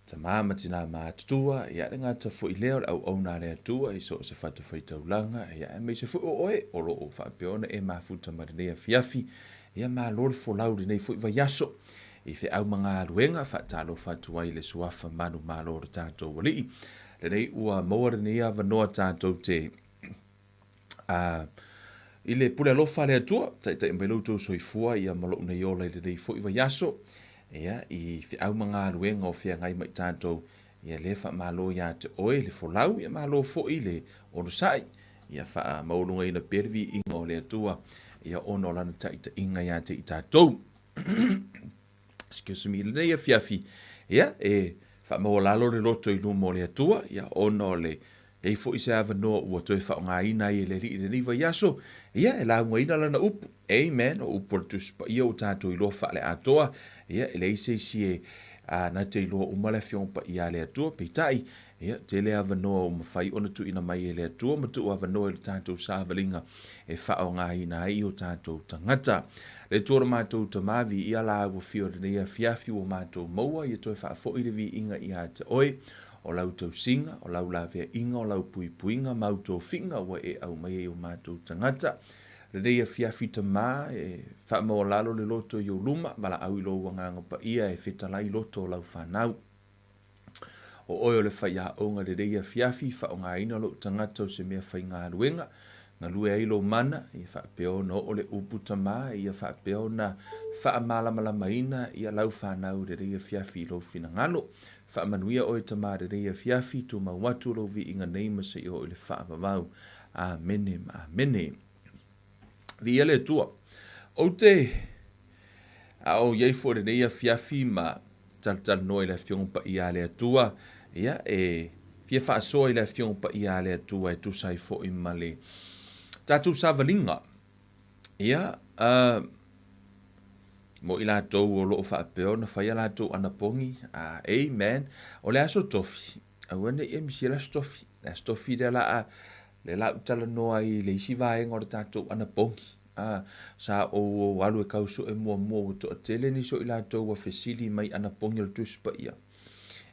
Tama ma tina matutua, ia le gata foi lea o le auauna a le Atua i so o se fatafaitaulaga, ia aemaise foi o oe o lo o faapea ona e mafuta mai lenei afiafi, ia malo le folau i lenei foi vaiaso i feau ma galuega. Faatalofa atu ai i le suafa manumalo o le tatou Alii. Lenei ua maua lenei avanoa tatou te i le pule alofa a le Atua, taitai mai lo outou soifua ia ma lou nei ola i lenei foi vaiaso, ia i feau ma galuega o feagai ma i tatou, ia lea faamalo ia te oe le folau, ia malo foi le onosai, ia faamaualugaina pea le viiga o le Atua, ia ona o lana taitaiga ia te i tatou. Excuse me, lenei afiafi, ia e faamaualalo le loto i luma o le Atua, ia ona o le e i ai foi se avanoa ua toe faaaogaina ai e le Alii i lenei vaiaso, ia e laugaina lana upu. Amen. O upu o le Tusi Paia ua tatou iloa faale-atoa, ia e leai se isi e na te iloa uma le Afioga Paia a le Atua, peitai, ia tele avanoa ua mafai ona tuuina mai e le Atua ma tuu avanoa i le tatou savaliga e faaaogaina ai o tatou tagata. Le Atua lo matou Tama, viia la ua fio lenei afiafi ua matou maua, ia toe faafoi le viiga ia te oe, o lau tausiga, o lau laveaiga, o lau puipuiga ma au tofiga ua e aumai ai o matou tagata. Lenei afiafi Tama, e faamaualalo le loto i ou luma, valaau i lou agaga paia e fetalai loto o lau fanau. O oe o le faiaoga lenei afiafi, faaaogaina lou tagata o se mea faigaluega, galue ai lou mana, ia faapea ona oo le upu Tama, ia faapea ona faamalamalamaina ia lau fanau lenei afiafi i lou finagalo. Faamanuia oe Tama lenei afiafi, tumau atu lou viiga nei ma seia oo i le faavavau. Amene ma amene. Viia le Atua. Ou te a o iai foi lenei afiafi ma talatalanoa i le Afioga Paia a le Atua, ia e fia faasoa i le Afioga Paia a le Atua e tusa ai foi ma le tatou savaliga. Ia, mo i latou o lo o faapea ona fai a latou anapogi, amen. O le aso tofi, aua ne i e misia le aso tofi. Le aso tofi lea la a, lea la ou talanoa ai i le isi vaega o le tatou anapogi. Sa ou alu e kausue muamua ua toatele nisi o i latou ua fesili mai anapogi o le Tusi Paia.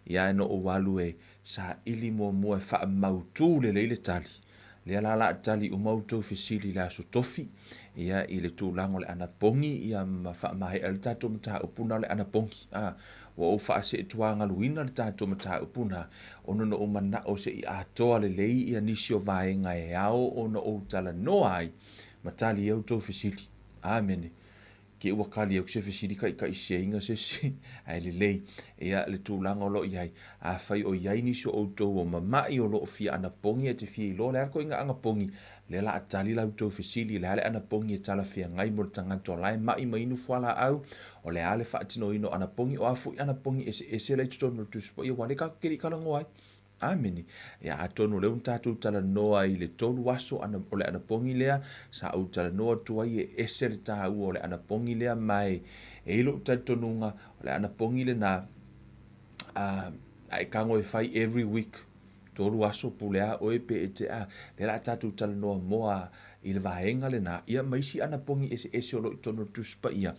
Ia ae na ou alu e saili muamua e faamautu lelei le tali. Lea la la tali uma outou fesili i le aso tofi, ia i le tulaga o le anapogi, ia ma faamaea le tatou mataupu na o le anapogi. Ua ou faaseetuagaluina le tatou mataupu na, ona na ou manao se i atoa lelei ia nisi o vaega e ao ona ou talanoa ai, ma tali ai outou fesili. Amene. Ke ua kali au se fesili kai seinga se si, ae lelei, ia le tulaga o lo o i ai. Afai o i ai nisi o outou o mamai o lo o fia anapogi e te fia iloa le a le ituaiga anapogi, lea la a tali la outou fesili, le a le anapogi e talafeagai mo le tagata o la e mai ma inu fualaau, o le a le faatinoina o anapogi, o a foi anapogi eseese la i totonu o le Tusi Paia, aua o lea tatou te le i talanoa ai. Amene. Ia atonu o lea ua tatou talanoa i le 3 aso o le anapogi lea, sa ou talanoa atu ai e ese le taua o le anapogi lea, ma e i lou talitonuga o le anapogi lena, a e tago e fai every week, 3 aso pule a oe pe e te a, lea la tatou talanoa moa i le vaega lena, ia ma isi anapogi eseese o lo o i totonu o le Tusi Paia,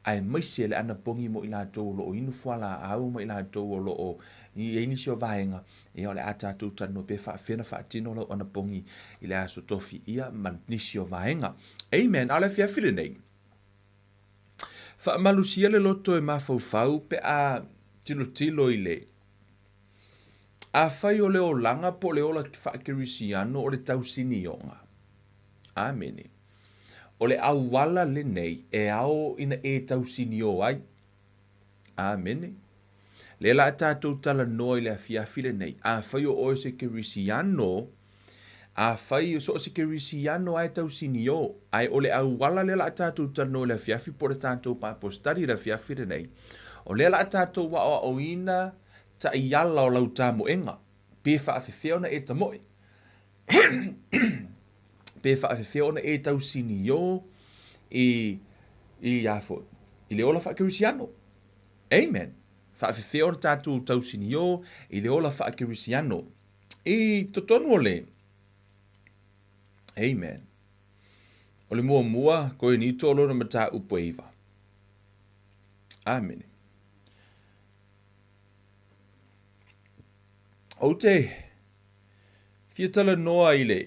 aemaise le anapogi mo i latou o lo o inu fualaau ma i latou o lo o i ai nisi o vaega, ia o le a tatou talanoa pe faafefea ona faatino lau anapogi i le aso tofi, ia ma nisi o vaega. Amen. A o le afiafi lenei, faamalusia le loto e mafaufau pe a tilotilo i le afai o le olaga po o le ola faakerisiano o le tausinioga. Amene. O le auala lenei e ao ina e tausinio ai. Amene. Lea la tatou talanoa i le afiafi lenei, afai o oe se kerisiano, afai o so o se kerisiano ae tausinio, ae o le auala lea la tatou talanoa i le afiafi po o le tatou Bible study i le afiafi lenei, o lea la tatou aoaoina taiala o lau tamoega, pe faafefea ona e tamoe, pe faafefea ona e tausinio i a foi, i le ola faakerisiano. Amen. Faafefea ona tatou tausinio i le ola faakerisiano i totonu o le Amen. O le muamua, Korinito o lona mataupu e 9. Amene. Ou te fia talanoa i le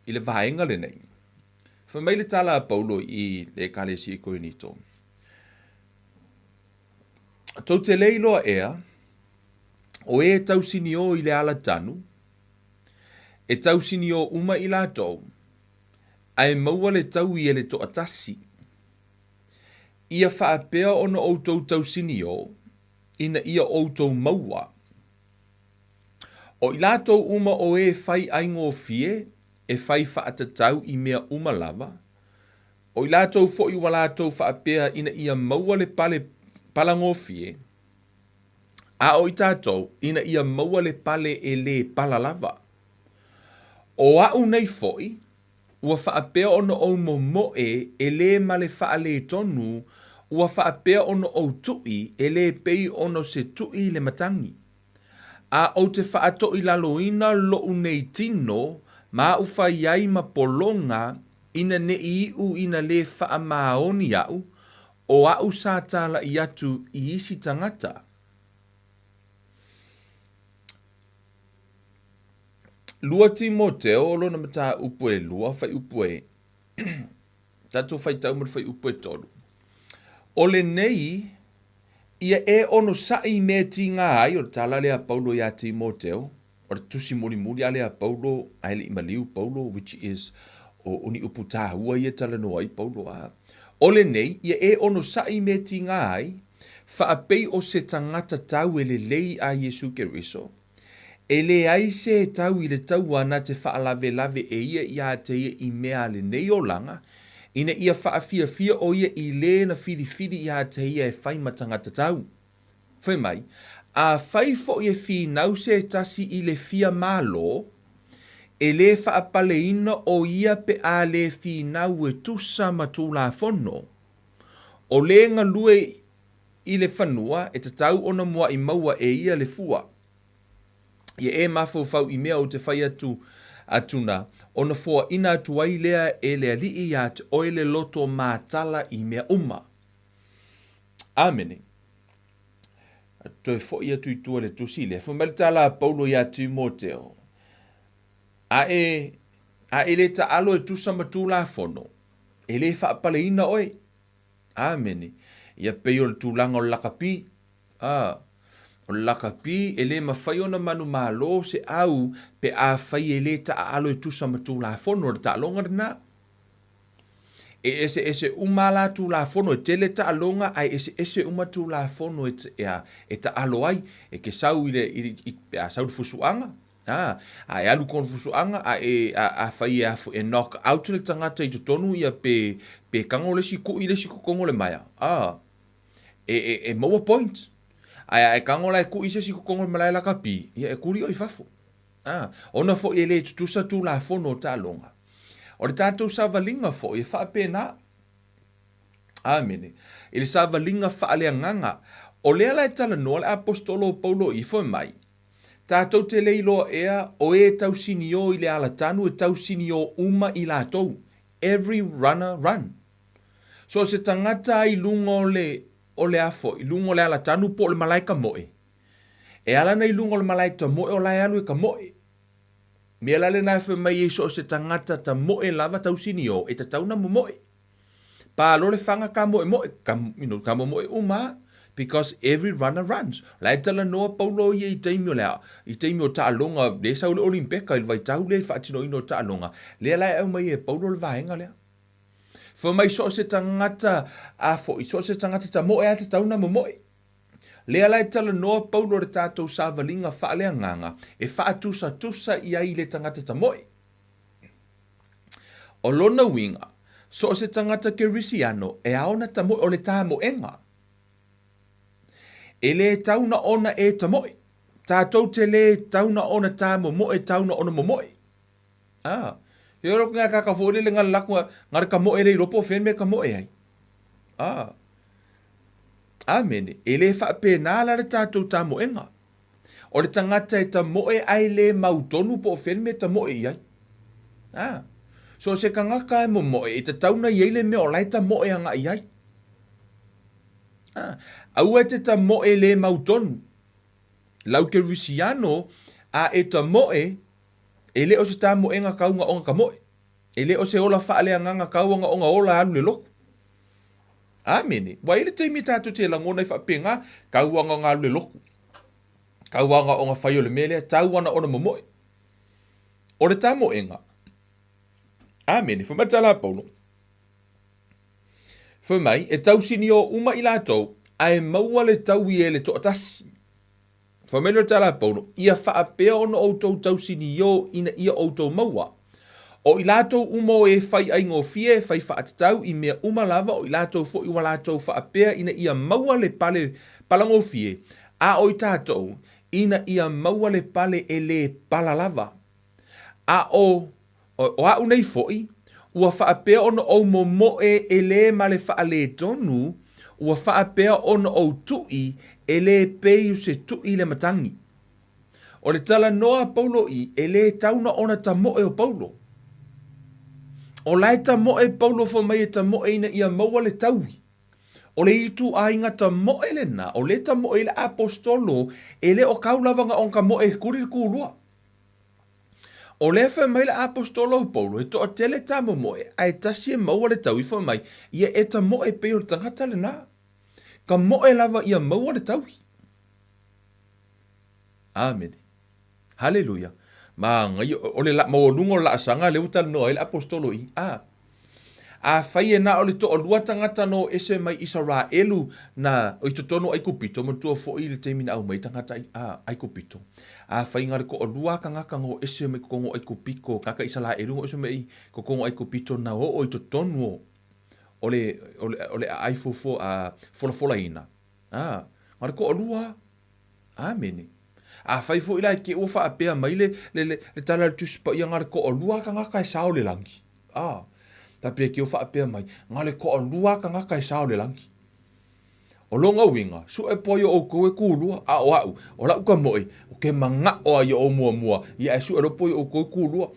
i le vaega lenei. Fai mai le tala a Paulo i le Ekalesia i Korinito, Tou te le iloa ea, o e tausiniō i le alatanu, e tausiniō uma i latou, ae maua le taui e le toatasi. Ia faapea ona outou tausiniō, ina ia outou maua. O i latou uma o e fai aigofie, e fai faatatau i mea uma lava, o i latou foi ua latou faapea ina ia maua le pale palagofie, a o i tatou ina ia maua le pale e lē pala lava. O a'u nei foi, ua faapea ona ou momo'e e lē ma le faaletonu, ua faapea ona ou tu'i e lē pei ona o se tu'i i le matagi. A ou te faatoilaloina lo'u nei tino ma a'u fai ai ma pologa ina ne i iʻu ina lē faamaoni a'u, o a'u sa tāla'i atu i isi tagata. 2 Timoteo lona mataupu e 2, fuaiupu e tatou faitau ma le fuaiupu e 3. O lenei, ia e onosaʻi i mea e tiga ai, o le tala lea a Paulo iā Timoteo, o le tusi mulimuli a lea a Paulo ae le i maliu Paulo, which is o, o ni upu tāua ia e talanoa ai Paulo a. O lenei, ia e onosaʻi i mea e tiga ai, faapei o se tagata tau e lelei a Iesu Keriso, E leai se tau i le taua na te faalavelave e ia iā te ia i mea a lenei olaga, ina ia faafiafia o ia i lē na filifili iā te ia e fai ma tagata tau. Fai mai, Afai foi e finau se tasi i le fia malo, e lē faapaleina o ia pe a lē finau e tusa ma Tulafono. O lē galue i le fanua e tatau ona muaʻi maua e ia le fua. Ia e mafaufau i mea ou te fai atu atu na, ona foaʻina atu ai lea e le Alii iā te oe le loto matala i mea uma. Amene. Toe foʻi atu i tua le tusi lea. Fai mai le tala a Paulo iā Timoteo, A e, a e lē taʻalo e tusa ma Tulafono, e lē faapaleina oe. Amene. Ia pei o le tulaga o le lakapi. A, o le lakapi e lē mafai ona manumalo se au pe afai e lē taaalo e tusa ma Tulafono. O le taaloga lena. E eseese uma a la Tulafono, e tele taaloga ae eseese uma Tulafono e, e, e taalo ai. E ke sau i le, i, i, pe a sau le fusuaga, A, a e alu kona fusuaga, a e, a, afai e afu e knock out le tagata i totonu ia pe, pe kago le isi kuʻi le isi kokogo le maea, a, e, e, e maua point. Ae a e kago la e kuʻi se isi kokogo le malae lakapi, ia e kuli oe i fafo. A, ona foi e lē tutusa Tulafono o taaloga. O le tatou savaliga foi e faapena. Amene. I le savaliga faaleagaga. O lea la e talanoa le Aposetolo o Paulo i, fai mai, Tatou te le iloa ea o e tausiniō i le alatanu e tausiniō uma i latou, every runner run. So o se tagata i luga o le o le afo, i luga o le alatanu po o le malae kamoe, e ala ana i luga o le malae tamoe o la e alu e kamoe. Mea la lena e fai mai ai so o se tagata tamoe lava tausiniō e tatau ona momoe. Pa lo le faga ka moemoe, ka, you know, ka momoe uma a, because every runner runs. La e talanoa Paulo ia i taimi o le a, i taimi o taaloga, lea sau le Olimpeka i le vaitau lea i le faatinoina o taaloga, lea la e aumai e Paulo le vaega lea. Fai mai so o se tagata a foi, so o se tagata tamoe a tatau ona momoe. Lea la e talanoa Paulo i le tatou savaliga faaleagaga e faatusatusa i ai i le tagata tamoe. O lona uiga, so o se tagata Kerisiano e ao ona tamoe o le tamoega. E lē tau na ona e tamoe. Tatou te lē tau na ona tamomoe tau na ona momoe. A, he ora ko ngā kaka fo lele ngā lako ngā ka moe le ilopo when me ka moe ai. A, amene, e lē faapena la le tatou tamoega. O le tagata e tamoe ae lē mautonu po o fea le mea e tamoe i ai. A. So o se kangaka e momoe, e tatau ona i ai le mea o la e tamoe agaʻi i ai. A. Aua e te tamoe lē mautonu. Lau Kerisiano, a e tamoe, e le o se tamoega kauga ona tamoe. E le o se ola faaleagaga kauga ona ola alu le lotu. Amene. Ua i ai le taimi tatou te lagona ai faapena, tau ana ona alu le lotu. Tau ana ona fai o le mea lea, tau ana ona momoe. O le tamoega. Amene. Fai mai le tala a Paulo. Fai mai, e tausinio uma i latou, ae maua le taui e le toatasi. Fai mai le tala a Paulo, ia faapea ona outou tausinio ina ia outou maua. O i latou uma o e fai aigofie, fai faatatau i mea uma lava, o i latou foi ua latou faapea ina ia maua le pale palagofie, a o i tatou, ina ia maua le pale e lē pala lava. A o, o a'u nei foi, ua faapea ona ou momoe e lē ma le faaletonu, ua faapea ona ou tuʻi e lē pei o se tuʻi le matagi. O le talanoa a Paulo i, e lē tau na ona tamoe o Paulo. O la e tamoe Paulo fai mai e tamoe ina ia maua le taui. O le ituaiga tamoe lena, o lea tamoe ai le Aposetolo, e le o kau lava na ona tamoe e kuli le kulua. O lea fai mai le Aposetolo o Paulo, he toatele tamomoe, ae tasi e maua le taui fai mai, ia e tamoe pei o le tagata lena. Tamoe lava ia maua le taui. Amene. Haleluia. Manaia, o le maualuga o le laasaga lea ua talanoa ai le Aposetolo i, a. Afai e na o le toalua tagata na o ese mai Isaraelu na i totonu o Aikupito, manatua foi le taimi na aumai tagata a Aikupito. Afai na o le toalua tagata na o ese mai totonu o Aikupito, tagata Isaraelu na o ese mai totonu o Aikupito na oo i totonu o le o le o le aai fofo a folafolaina. A, na o le toalua. Amene. Afai foi la e te ua faapea mai le le le tala a le Tusi Paia na o le toalua tagata e sao le lagi. A, faapea te ua faapea mai, na o le toalua tagata e sao le lagi. O lona uiga, sue po ai o outou e kulua, a o a'u, o la'u tamoe, ou te mana'o a ia o muamua, ia ae sue loa po ai o outou e kulua.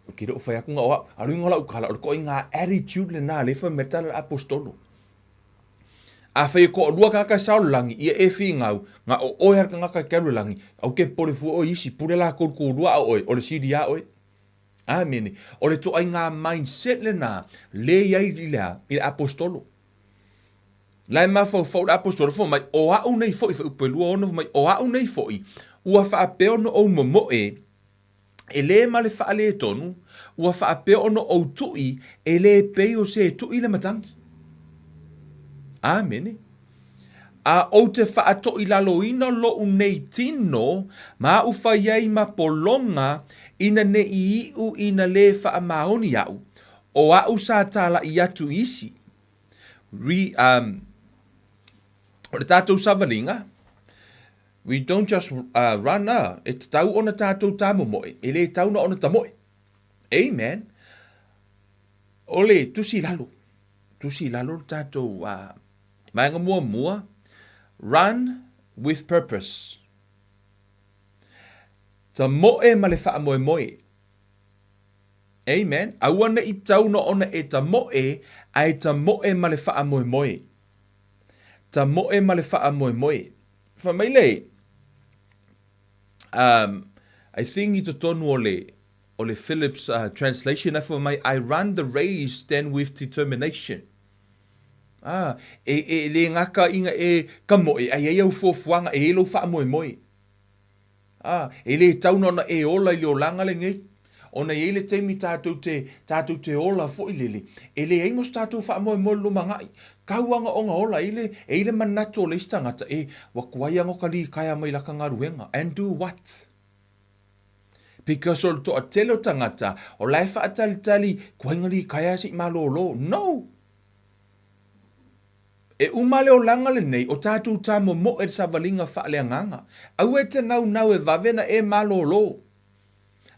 Ou te le o fai atu na o a'u, a o le uiga o la'u tala, o le toaiga attitude lena lea e fai mai ai le tala a le Aposetolo. Afai e toalua tagata e sao le lagi, ia e finau, na o oe a le tagata e te alu i le lagi, aua te popole fua oe i isi, pule lakou i le kulua a o oe, o le sili a oe. Amene. O le toaiga mindset lena le i ai i le a? I le Aposetolo. La e mafaufau le Aposetolo fai mai, o a'u nei foi, fuaiupu e 26 fai mai, o a'u nei foi, ua faapea ona ou momoe, e lē ma le faaletonu, ua faapea ona ou tuʻi, e lē pei o se tuʻi le matagi. Amene. A ou te faatoilaloina loʻu nei tino ma aʻu fai ai ma pologa ina ne i iʻu ina lē faamaoni aʻu, o aʻu sa tālaʻi atu i isi. Re, um, o le tātou savaliga, we don't just uh, run a, e tatau ona tātou tāmomoe, e lē tau na ona tamoe. Amen. O le tusi lalo, tusi lalo le tātou uh, vaega muamua, run with purpose. Tamoe ma le faamoemoe. Amen. Aua ne i tau na ona e tamoe, ae tamoe ma le faamoemoe. Tamoe ma le faamoemoe. Fai mai le, um, I think i totonu o le, o le Phillips uh, translation, fai mai, I run the race then with determination. Ah, e, e le gata ina e tamoe, ae i ai au fuafuaga, e i ai lou faamoemoe. Ah, e le tau na ona e ola i le olaga lenei. Ona i ai le taimi tatou te, tatou te ola foi lele, e leai ma so tatou faamoemoe i le lumanai. Kau ana ona ola, e i le, e i le manatu o le isi tagata, e, ua tuai ana ka likaea mai laka galuega. And do what? Because o le toatele o tagata, o la e faatalitali, tuai na likaea se i malolo. No! E uma le olaga lenei, o tatou tamomoe i le savaliga faaleagaga. Aua e te naunau e vave na e malolo,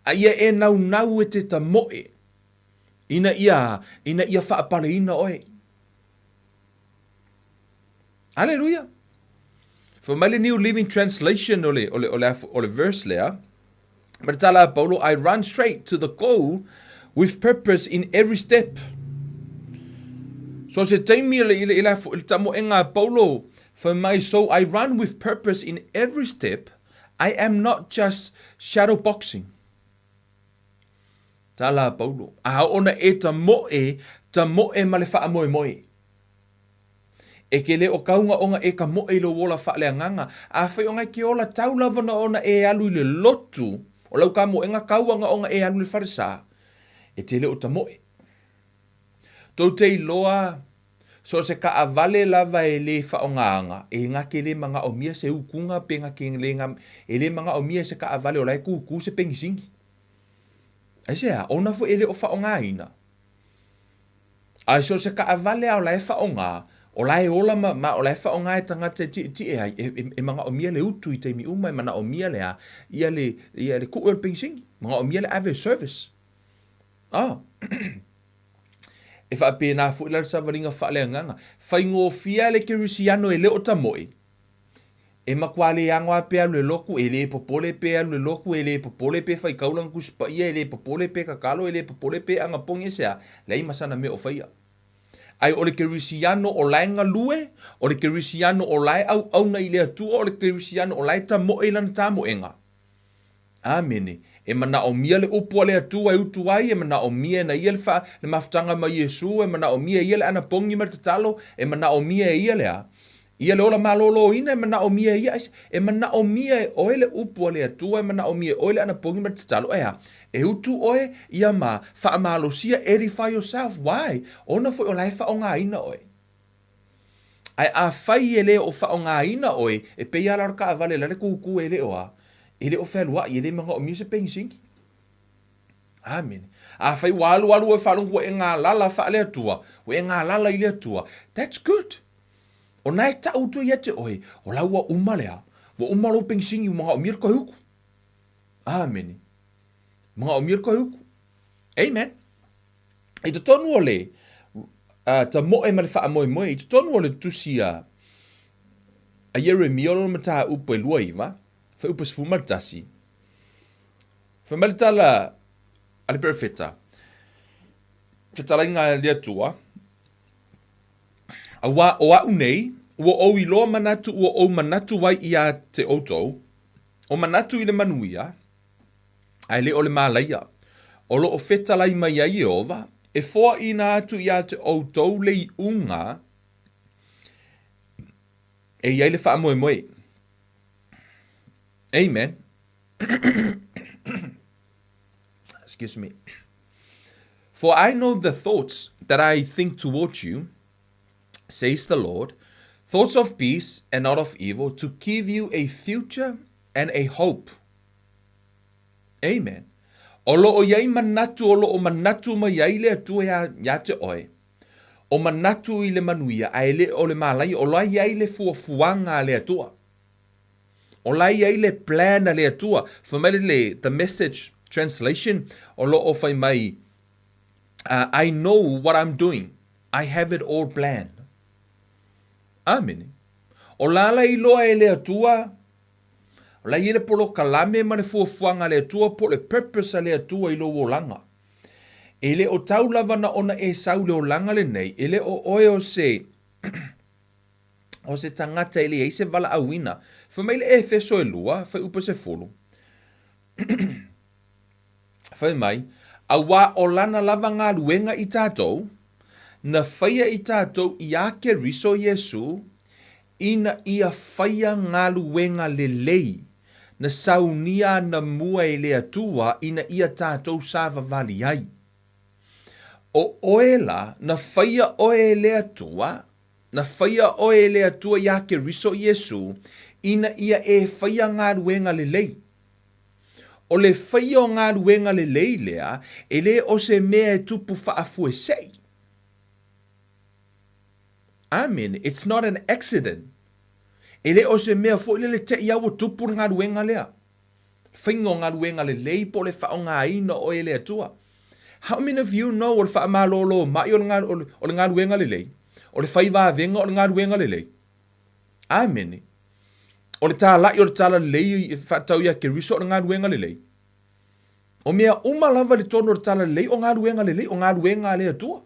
a ia e naunau e te tamoe, ina ia, ina ia faapaleina oe. Aleluia! Fai mai le New Living Translation o le, o le, o le, o le verse lea, ma le tala a Paulo, I run straight to the goal with purpose in every step. So se taimi i le, i le, i le, i le tamoega a Paulo, fai mai, so I run with purpose in every step, I am not just shadow boxing. Tala a Paulo, A oo ona e tamoe, tamoe ma le faamoemoe. E ke le o kauga ona e tamoe i lou ola faaleagaga. Afai ona e ke ola tau lava na ona e alu i le lotu, o lau tamoega tau ana ona e alu i le falesa, e te le o tamoe. Tou te iloa, so o se taavale lava e le faaaogaina, e na te le manaomia se utuga pe na te le e le manaomia e se taavale o la e tutu se penisini. Aisea? Ona foi e le o faaaogaina. Ae so o se taavale lava o la e faaaoga, o la e ola ma, ma o la e faaaoga e tagata e tietie ai, e, e, e manaomia le utu i taimi uma, e manaomia le a, ia le, ia le tuu o le penisini, manaomia le ave service. Ah. E faapena foi la le savaliga faaleagaga. Faigofie le kerisiano e le o tamoe. E matua le ago lava pe alu i le lotu, e le popole pe alu i le lotu, e le popole pe faitau lana Tusi Paia, e le popole pe tatalo, e le popole pe anapogi aisea, leai ma sana mea o faia. Ae o le kerisiano o la e galue, o le kerisiano o la e auauna i le Atua, o le kerisiano o la e tamoe i lana tamoega. Amene. E manaomia le upu a le Atua e utu ai, e manaomia e na ia le, fa, le mafutaga ma Iesu, e manaomia e ia le anapogi ma le tatalo, e manaomia e ia le a? Ia le ola malōlōina, e manaomia e ia, e manaomia e oe le upu a le Atua, e manaomia e oe le anapogi ma le tatalo, e a? E utu oe ia ma faamalosia, edify yourself. Why? Ona foi o la e faaaogaina oe. Ae afai e le o faaaogaina oe, e pei lava la o le taavale la le tutu e le o a, e le o fealuai, e le manaomia se penisini. Amene. Afai ua alu alu oe faalogo ua e galala faale-Atua, ua e galala i le Atua, that's good. O na e tau atu ia te oe, o la ua uma lea, ua uma lou penisini, ua manaomia le toe utu. Amene. Manaomia le toe utu. Amen. I totonu o le tamoe ma le faamoemoe, i totonu o le tusi a a Ieremia o lona mataupu e 29, fuaiupu 11, fai mai le tala a le perofeta, fetalaiga a le Atua, Auā o a'u nei, ua ou iloa manatu ua ou manatu ai iā te outou, o manatu i le manuia, ae le o le mālaia. O lo o fetalai mai ai Ieova, e foaina atu iā te outou le iuga e i ai le faamoemoe. Amen. Excuse me. For I know the thoughts that I think toward you, says the Lord, thoughts of peace and not of evil, to give you a future and a hope. Amen. O lo o i ai manatu o lo o manatu mai ai le Atua iā, iā te oe. O manatu i le manuia, ae le o le mālaia, o la i ai le fuafuaga a le Atua. O la i ai le plan a le Atua. Fai mai le The Message Translation, o lo o fai mai, uh, I know what I'm doing. I have it all planned. Amene. O la la iloa e le Atua, o la i ai le polokalame ma le fuafuaga a le Atua po o le purpose a le Atua i lou olaga. E le o tau lava na ona e sau i le olaga lenei, e le o oe o se o se tagata e leai se valaauina. Fai mai le Efeso e 2, fuaiupu 10. Fai mai, auā o lana lava galuega i tatou, na faia i tatou iā Keriso Iesu, ina ia faia galuega lelei, na saunia anamua e le Atua ina ia tatou savavali ai. O oe la, na faia oe e le Atua, na faia oe e le Atua iā Keriso Iesu, ina ia e faia galuega lelei. O le faia o galuega lelei lea, e le o se mea e tupu faafuesei. Amene. It's not an accident. E le o se mea foi lele te i a ua tupu le galuega lea. Faiga o galuega lelei po o le faaaogaina oe e le Atua. How many of you know o le faamalōlō mai o le, o le galuega lelei, o le fai vavega o le galuega lelei? Amene. O le tālaʻi o le talalelei e faatatau iā Keriso o le galuega lelei. O mea uma lava i totonu o le talalelei o galuega lelei, o galuega a le Atua.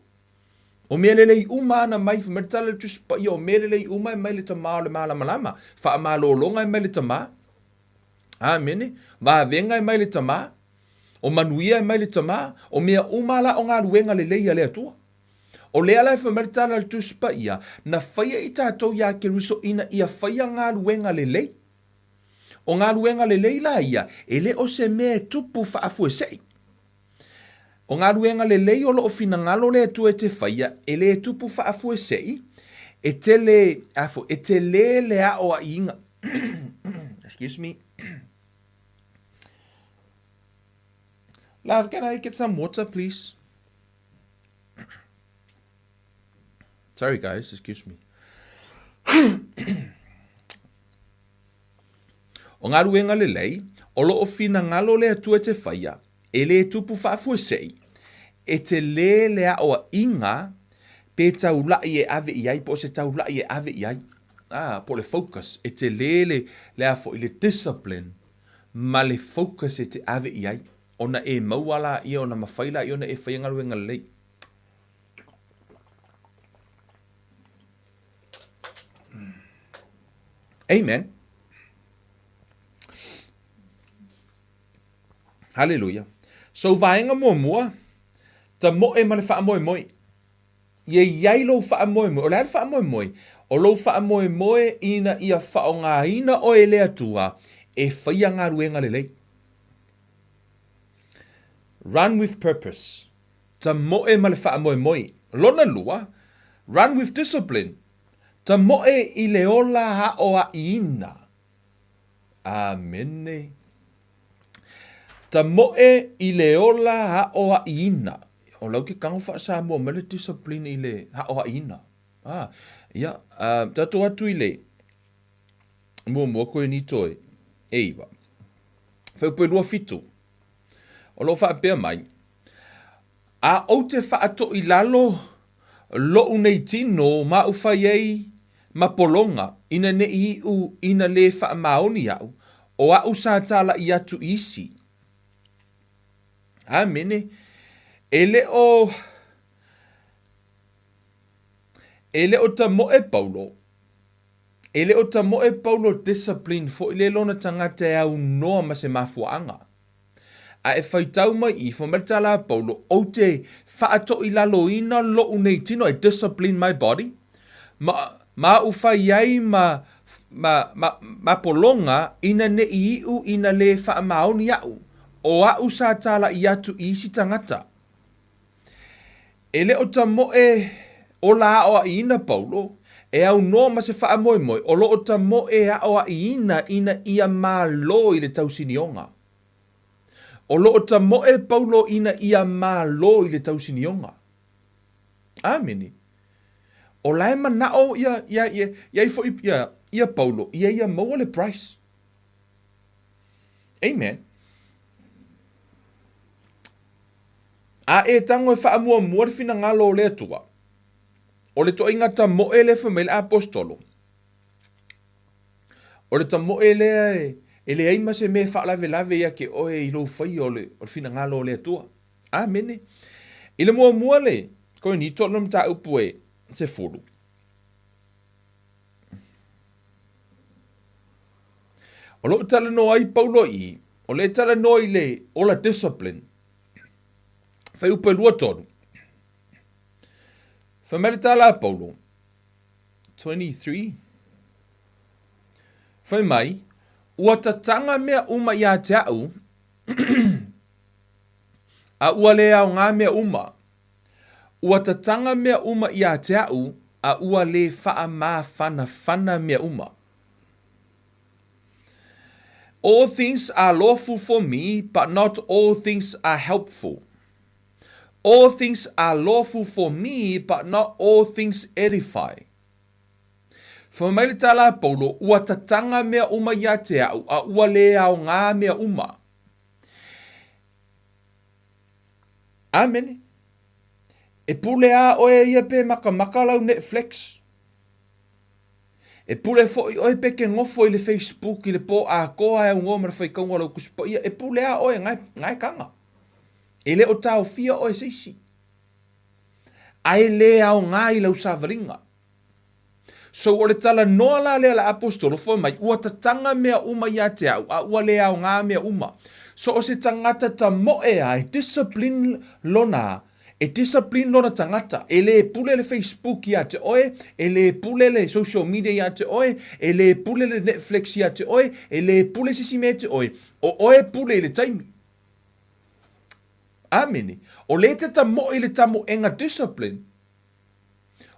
O mea lelei uma ana mai, fai mai le tala i le Tusi Paia, o mea lelei uma e mai le Tama o le malamalama. Faamalōlōga e mai le Tama. Amene. Vavega e mai le Tamā, o manuia e mai le Tamā, o mea uma la o galuega lelei a le Atua. O lea la e fai mai le tala a le Tusi Paia, na faia i tatou iā Keriso ina ia faia galuega lelei. O galuega lelei la ia, e le o se mea e tupu faafuesei. O galuega lelei o lo o finagalo le Atua e te faia, e le tupu faafuesei, e tele, a foi, e telē le aoaiga. Excuse me. Love, can I get some water, please? Sorry, guys, excuse me. O galuega lelei, o lo o finagalo le Atua e te faia, e lē tupu faafuesei, e telē le aoaiga pe taula'i e ave i ai, po o se taula'i e ave i ai, ā, po o le focus, e telē le, le a foi, le discipline ma le focus e te ave i ai, ona e maua laia, ona mafai laia ona e faia galuega lelei. Amen. Haleluia. So vaega muamua, tamoe ma le faamoemoe. Ia i ai lou faamoemoe. O le a le faamoemoe? O lou faamoemoe ina ia faaaogaina oe e le Atua e faia galuega lelei. Run with purpose. Tamoe ma le faamoemoe. Lona lua, run with discipline. Tamoe i le ola aoaiina. Amene. Tamoe i le ola aoaiina. O lau ke kago faa-Samoa mai le discipline i le aoaiina. Ah, ia, uh, tatou atu i le muamua Korinito e, e iva. Faupu e 27. O lo o faapea mai, A ou te faatoʻilalo loʻu nei tino ma aʻu fai ai ma pologa, ina neʻi iʻu ina lē faamaoni aʻu, o aʻu sa tālaʻi atu i isi. Amene. E le o, e le o tamoe Paulo, e le o tamoe Paulo discipline foi le lona tagata e aunoa ma se mafuaaga. A e faitau mai i, fai mai le tala a Paulo, Ou te faatoʻilaloina loʻu nei tino, I discipline my body, ma, ma aʻu fai ai ma, ma, ma, ma pologa, ina neʻi iʻu ina lē faamaoni aʻu, o aʻu sa tālaʻi atu i isi tagata. E le o tamoe ola aoaʻiina Paulo, e aunoa ma se faamoemoe, o lo o tamoe aoaʻiina ina ia malo i le tausinioga. O lo o tamoe Paulo ina ia malo i le tausinioga. Amene. O la e manaʻo ia, ia, ia, ia ifo ia, ia Paulo, ia ia maua le price. Amen. A e tago e faamuamua le finagalo o le Atua, o le toaiga tamoe lea fai mai le aposetolo, o le tamoe lea e, e leai ma se mea e faalavelave ia te oe i lou faia o le, o le finagalo o le Atua. Amene. I le muamua le Korinito lona mataupu e 10. O loo talanoa ai Paulo i, o le talanoa i le ola discipline. Fuaiupu e 23. Fai mai le tala a Paulo, 23. Fai mai, ua tataga mea uma iā te aʻu, a ua le aogā mea uma. Ua tataga mea uma iā te aʻu, a ua le faamafanafana mea uma. All things are lawful for me, but not all things are helpful. All things are lawful for me, but not all things edify. Fai mai le tala a Paulo, ua tataga mea uma iā te aʻu, a ua le aogā mea uma. Amene. E pule a oe ia pe makamaka lau Netflix. E pule foi oe pe ke nofo i le Facebook i le pō atoa e aunoa ma le faitauga o lau Tusi Paia, e pule a oe ngae, ngae kaga. E le o taofia oe e se isi. A e le aoga i lau savaliga. So o le talanoa la lea a le Aposetolo fai mai, ua tataga mea uma ia te au, a ua le aoga mea uma. So o se tagata tamoe a e discipline lona, e discipline lona tagata, e le pule le Facebook ia te oe, e le pule le social media ia te oe, e le pule le Netflix ia te oe, e le pule se isi mea ia te oe, o oe e pule i le taimi. Amene. O lea e te tamoe i le tamoega discipline.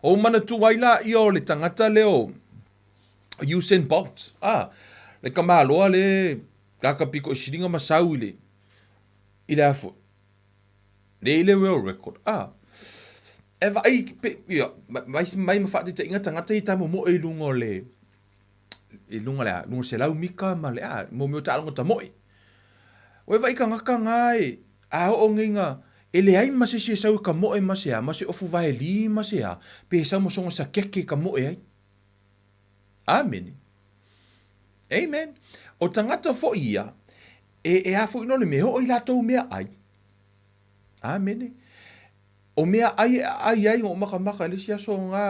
Ou manatua ai la ia o le tagata lea o Usain Bolt, a, le tamaloa le kaka piko i siliga ma sau i le, i le a foi, le i le world record, a. E vaai, pe, ia, mai, mai ma faataitaiga tagata ia tamomoe i luga o le, i luga le a, luga o le 100 mita ma le a, mo mea o taaloga tamoe. Ua e vaai tagata na e, a oo nei na, e leai ma se isi e sau e tamoe ma se a, ma se ofu vaeli ma se a, pe sau ma sona sakeke e tamoe ai. Amene. Amen. O tagata foi ia, e, e a foi no le mea, e oo i latou meaai. Amene. O meaai e aai ai o makamaka i le isi aso nga,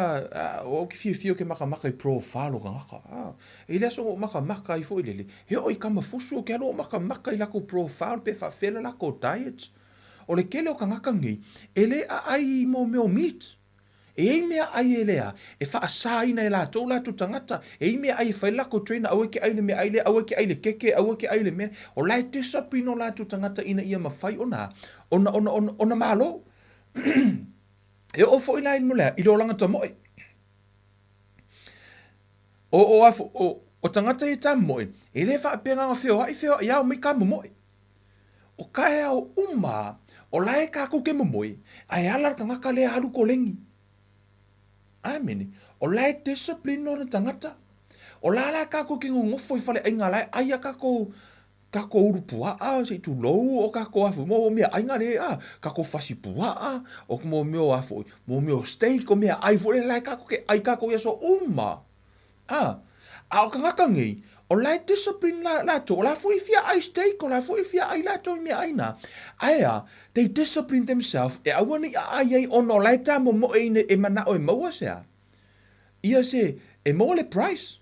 o au ke fiafia ou ke makamaka i profile o tagata. A, i le aso o makamaka ai foi lele, he oo i kamafusu o ke alu o makamaka i lakou profile pe faafefea le lakou diet. O le tele o tagata nei, e le aai i mo mea o meat. E iai meaai e lea, e faasaina e latou latou tagata, e iai meaai e fai le lakou trainer aua e te ai le meaai lea, aua e te ai le keke, aua e te ai le mea, o la e discipline o latou tagata ina ia mafai ona, ona, ona, ona, ona malo. E oo foi la i le i le olaga tamoe. O, o, a, o, o tagata ia tamoe, e le faapea na ona feoai feoai lava omai tamomoe. O taeao uma, o la e kākou ke momoe, a e ala le tagata lea alu koleni. Amene. O la e discipline ona tagata. O la la kākou ke nonofo i faleaiga la e ai a kākou kākou ulu puaʻa, se i tulou o kākou afu, mo mea ʻaiga le, a, kākou fasi puaʻa, o mo mea o afu, mo mea o steak, o mea ʻai foi le la e kākou ke ʻai kākou i aso uma. A, a o tagata nei, o la e discipline la, latou, o la foi e fia ʻai steak, o la foi e fia ʻai latou i mea ʻai na. Ae a, they discipline themselves e aua ne i ʻaʻai ai ona o la e tāmomoe ina e manaʻo e maua se a? Ia se, e maua le price.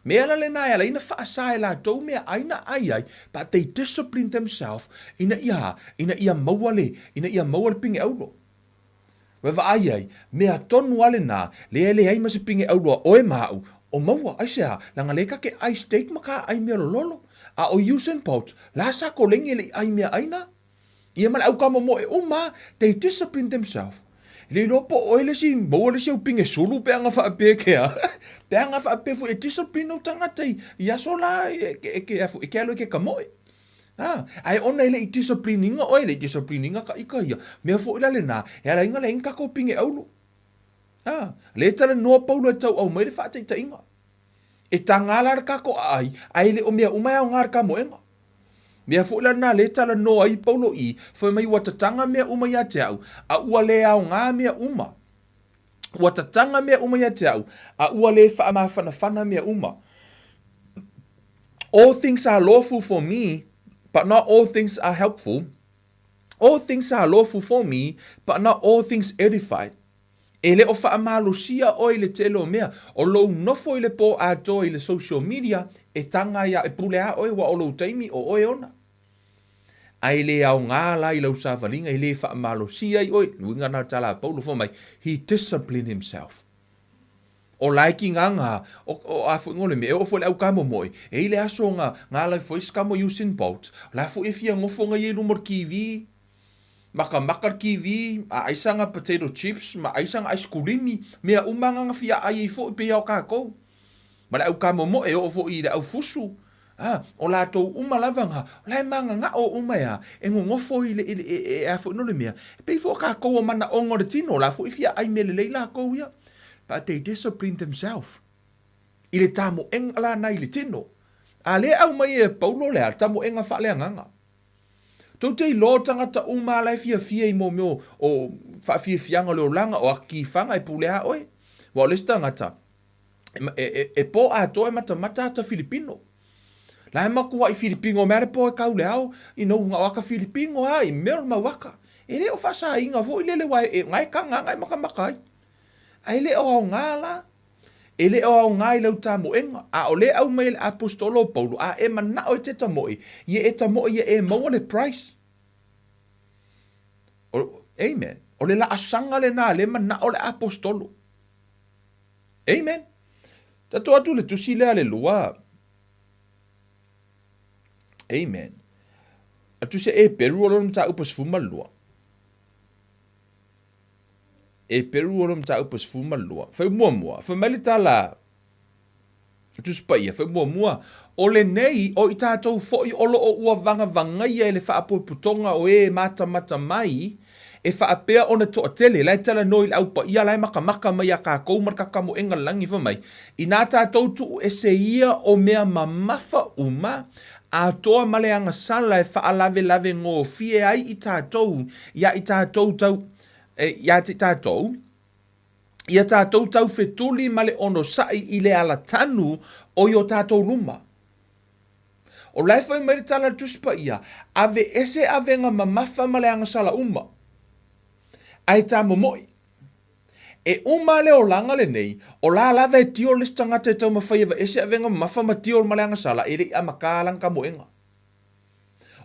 Me ala lena e ala ina faasa e latou mea ʻai na ʻai ai, but they discipline themselves ina ia, ina ia maua le, ina ia maua le pine ʻaulo. Ua vaai ai, mea tonu a lena, lea e leai ma se pine ʻaulo a ʻoe ma aʻu, o maua, aisea, leaga lea ka ke ʻai steak ma ka ʻai mea lololo, a ʻo Usain Bolt, la sa koleni e leʻi ʻai mea ʻai na. Ia ma le ʻaukamomoe uma, they discipline themselves. E le iloa po ʻoe le isi, maua le isi au pine sulu pe aga faapea ke a. Pe aga faapea foi e discipline ou tagata i, i aso la e, e, e, e, ke alu e ke kamoe. A, ae ona e le i discipline ina ʻoe, e le i discipline ina ka ika ia. Mea foi la lena, e ala inga le inga kākou pine ʻaulu. A, le talanoa Paulo e tauʻau mai le faataitaiga. E taga la le kākou ʻaʻai, a e le o mea uma e aoga le kamoega. Mea foi la lena le talanoa ai Paulo i, fai mai ua tataga mea uma ia te au, a ua le aoga mea uma. Ua tataga mea uma ia te au, a ua le faamafanafana mea uma. All things are lawful for me, but not all things are helpful. All things are lawful for me, but not all things edify. E le o faamalosia ʻoe i le tele o mea, o lou nofo i le pō atoa i le social media, e taga ia e pule a ʻoe ua o lou taimi o ʻoe ona. A e le aoga la i lau savaliga e le faamalosia ai ʻoe, uiga na tala a Paulo fai mai, he disciplined himself. O la e ki nga nga, o, o a foi ngole me, e o foi le au ka momoe, e i le aso nga, nga lai foi ska mo Usain Bolt, la foi e fia ngofo nga i e lumo le kiwi, Makamaka le kiwi, a aisa nga potato chips, ma aisa nga aisikulimi, mea uma nga nga fia ai ai foi pei a o kakou. Ma le au kamomoe e oo foi i le au fusu. A, o latou uma lava nga, o la e magagao uma e a, e gogofo i le, i le, e, e, e a foi no le mea, e pei foi o kakou o manaoga o le tino, o la foi e fia ai mea lelei lakou ia. But they discipline themselves. I le tamoega la na i le tino. A le aumai e Paulo le a, le tamoega faaleagaga. Tou te iloa o tagata uma la e fiafia i mo mea o faafiafiaga o le olaga, o akifaga e pule a oe. Ua o le isi tagata, e, e, e, e po atoa e matamata ata Filipino. La e makuaʻi Filipino mea le po e kau le ao, you know, nga o aka Filipino a, i mea o le mau aka. E le o faasaina foi lele wa e, e, nga e kanga nga e makamaka ai. A e le o aoga la. E le o aoga i lau tamoega. A o lea e aumai e le Aposetolo o Paulo, a e manao e te tamoe, ia e tamoe ia e maua le price. O, amen. O le laasaga lena lea e manao le Aposetolo. Amen. Tatou atu le tusi lea le lua. Amen. A tusi e Peru o lona mataupu 12. E Peru o lona mataupu 12. Fai muamua, fai mai le tala Tusi Paia, fai muamua, o lenei o i tatou foi o lo o ua vagavagaia e le faapotopotoga o e matamata mai e faapea ona toatele, la e talanoa i le au paia la e makamaka mai iā kākou ma le kakamoega lagi, fai mai, inā tatou tuu ese ia o mea mamafa uma, atoa ma le agasala e faalavelave gofie ai i tatou iā i tatou tau, iā te tatou, ia tatou taufetuli ma le onosai i le alatanu o i o tatou luma. O la e fai mai le tala a le Tusi Paia, Aveese avega mamafa ma le agasala uma, ae tamomo'i. E uma le olaga lenei, o la lava e tio le isi tagata e taumafai e aveese avega mamafa ma tio ma le agasala, e le i amatā lana tamoega.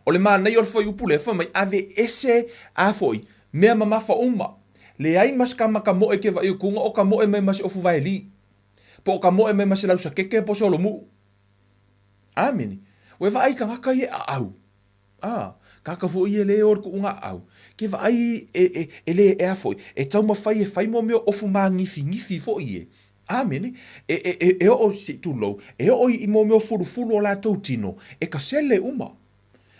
O le manaia o le fuaiupu lea, fai mai, aveese a foi, mea mamafa uma. Leai ma se tama tamoe ke vaai atu o tamoe mai ma se ofu vaeli. Po o tamoe mai ma se lausakeke po o se holomuu. Amene. Ua e vaai i tagata ia e aau. A, tagata foi ia e le o i le tuuga aau. Ke vaai e, e, e le, e a foi, e taumafai e fai mo mea ofu māgifigifi foi e. Amene. E, e, e, e oo, se i tulou, e oo i, i mo mea fulufulu o latou tino, e kasele uma.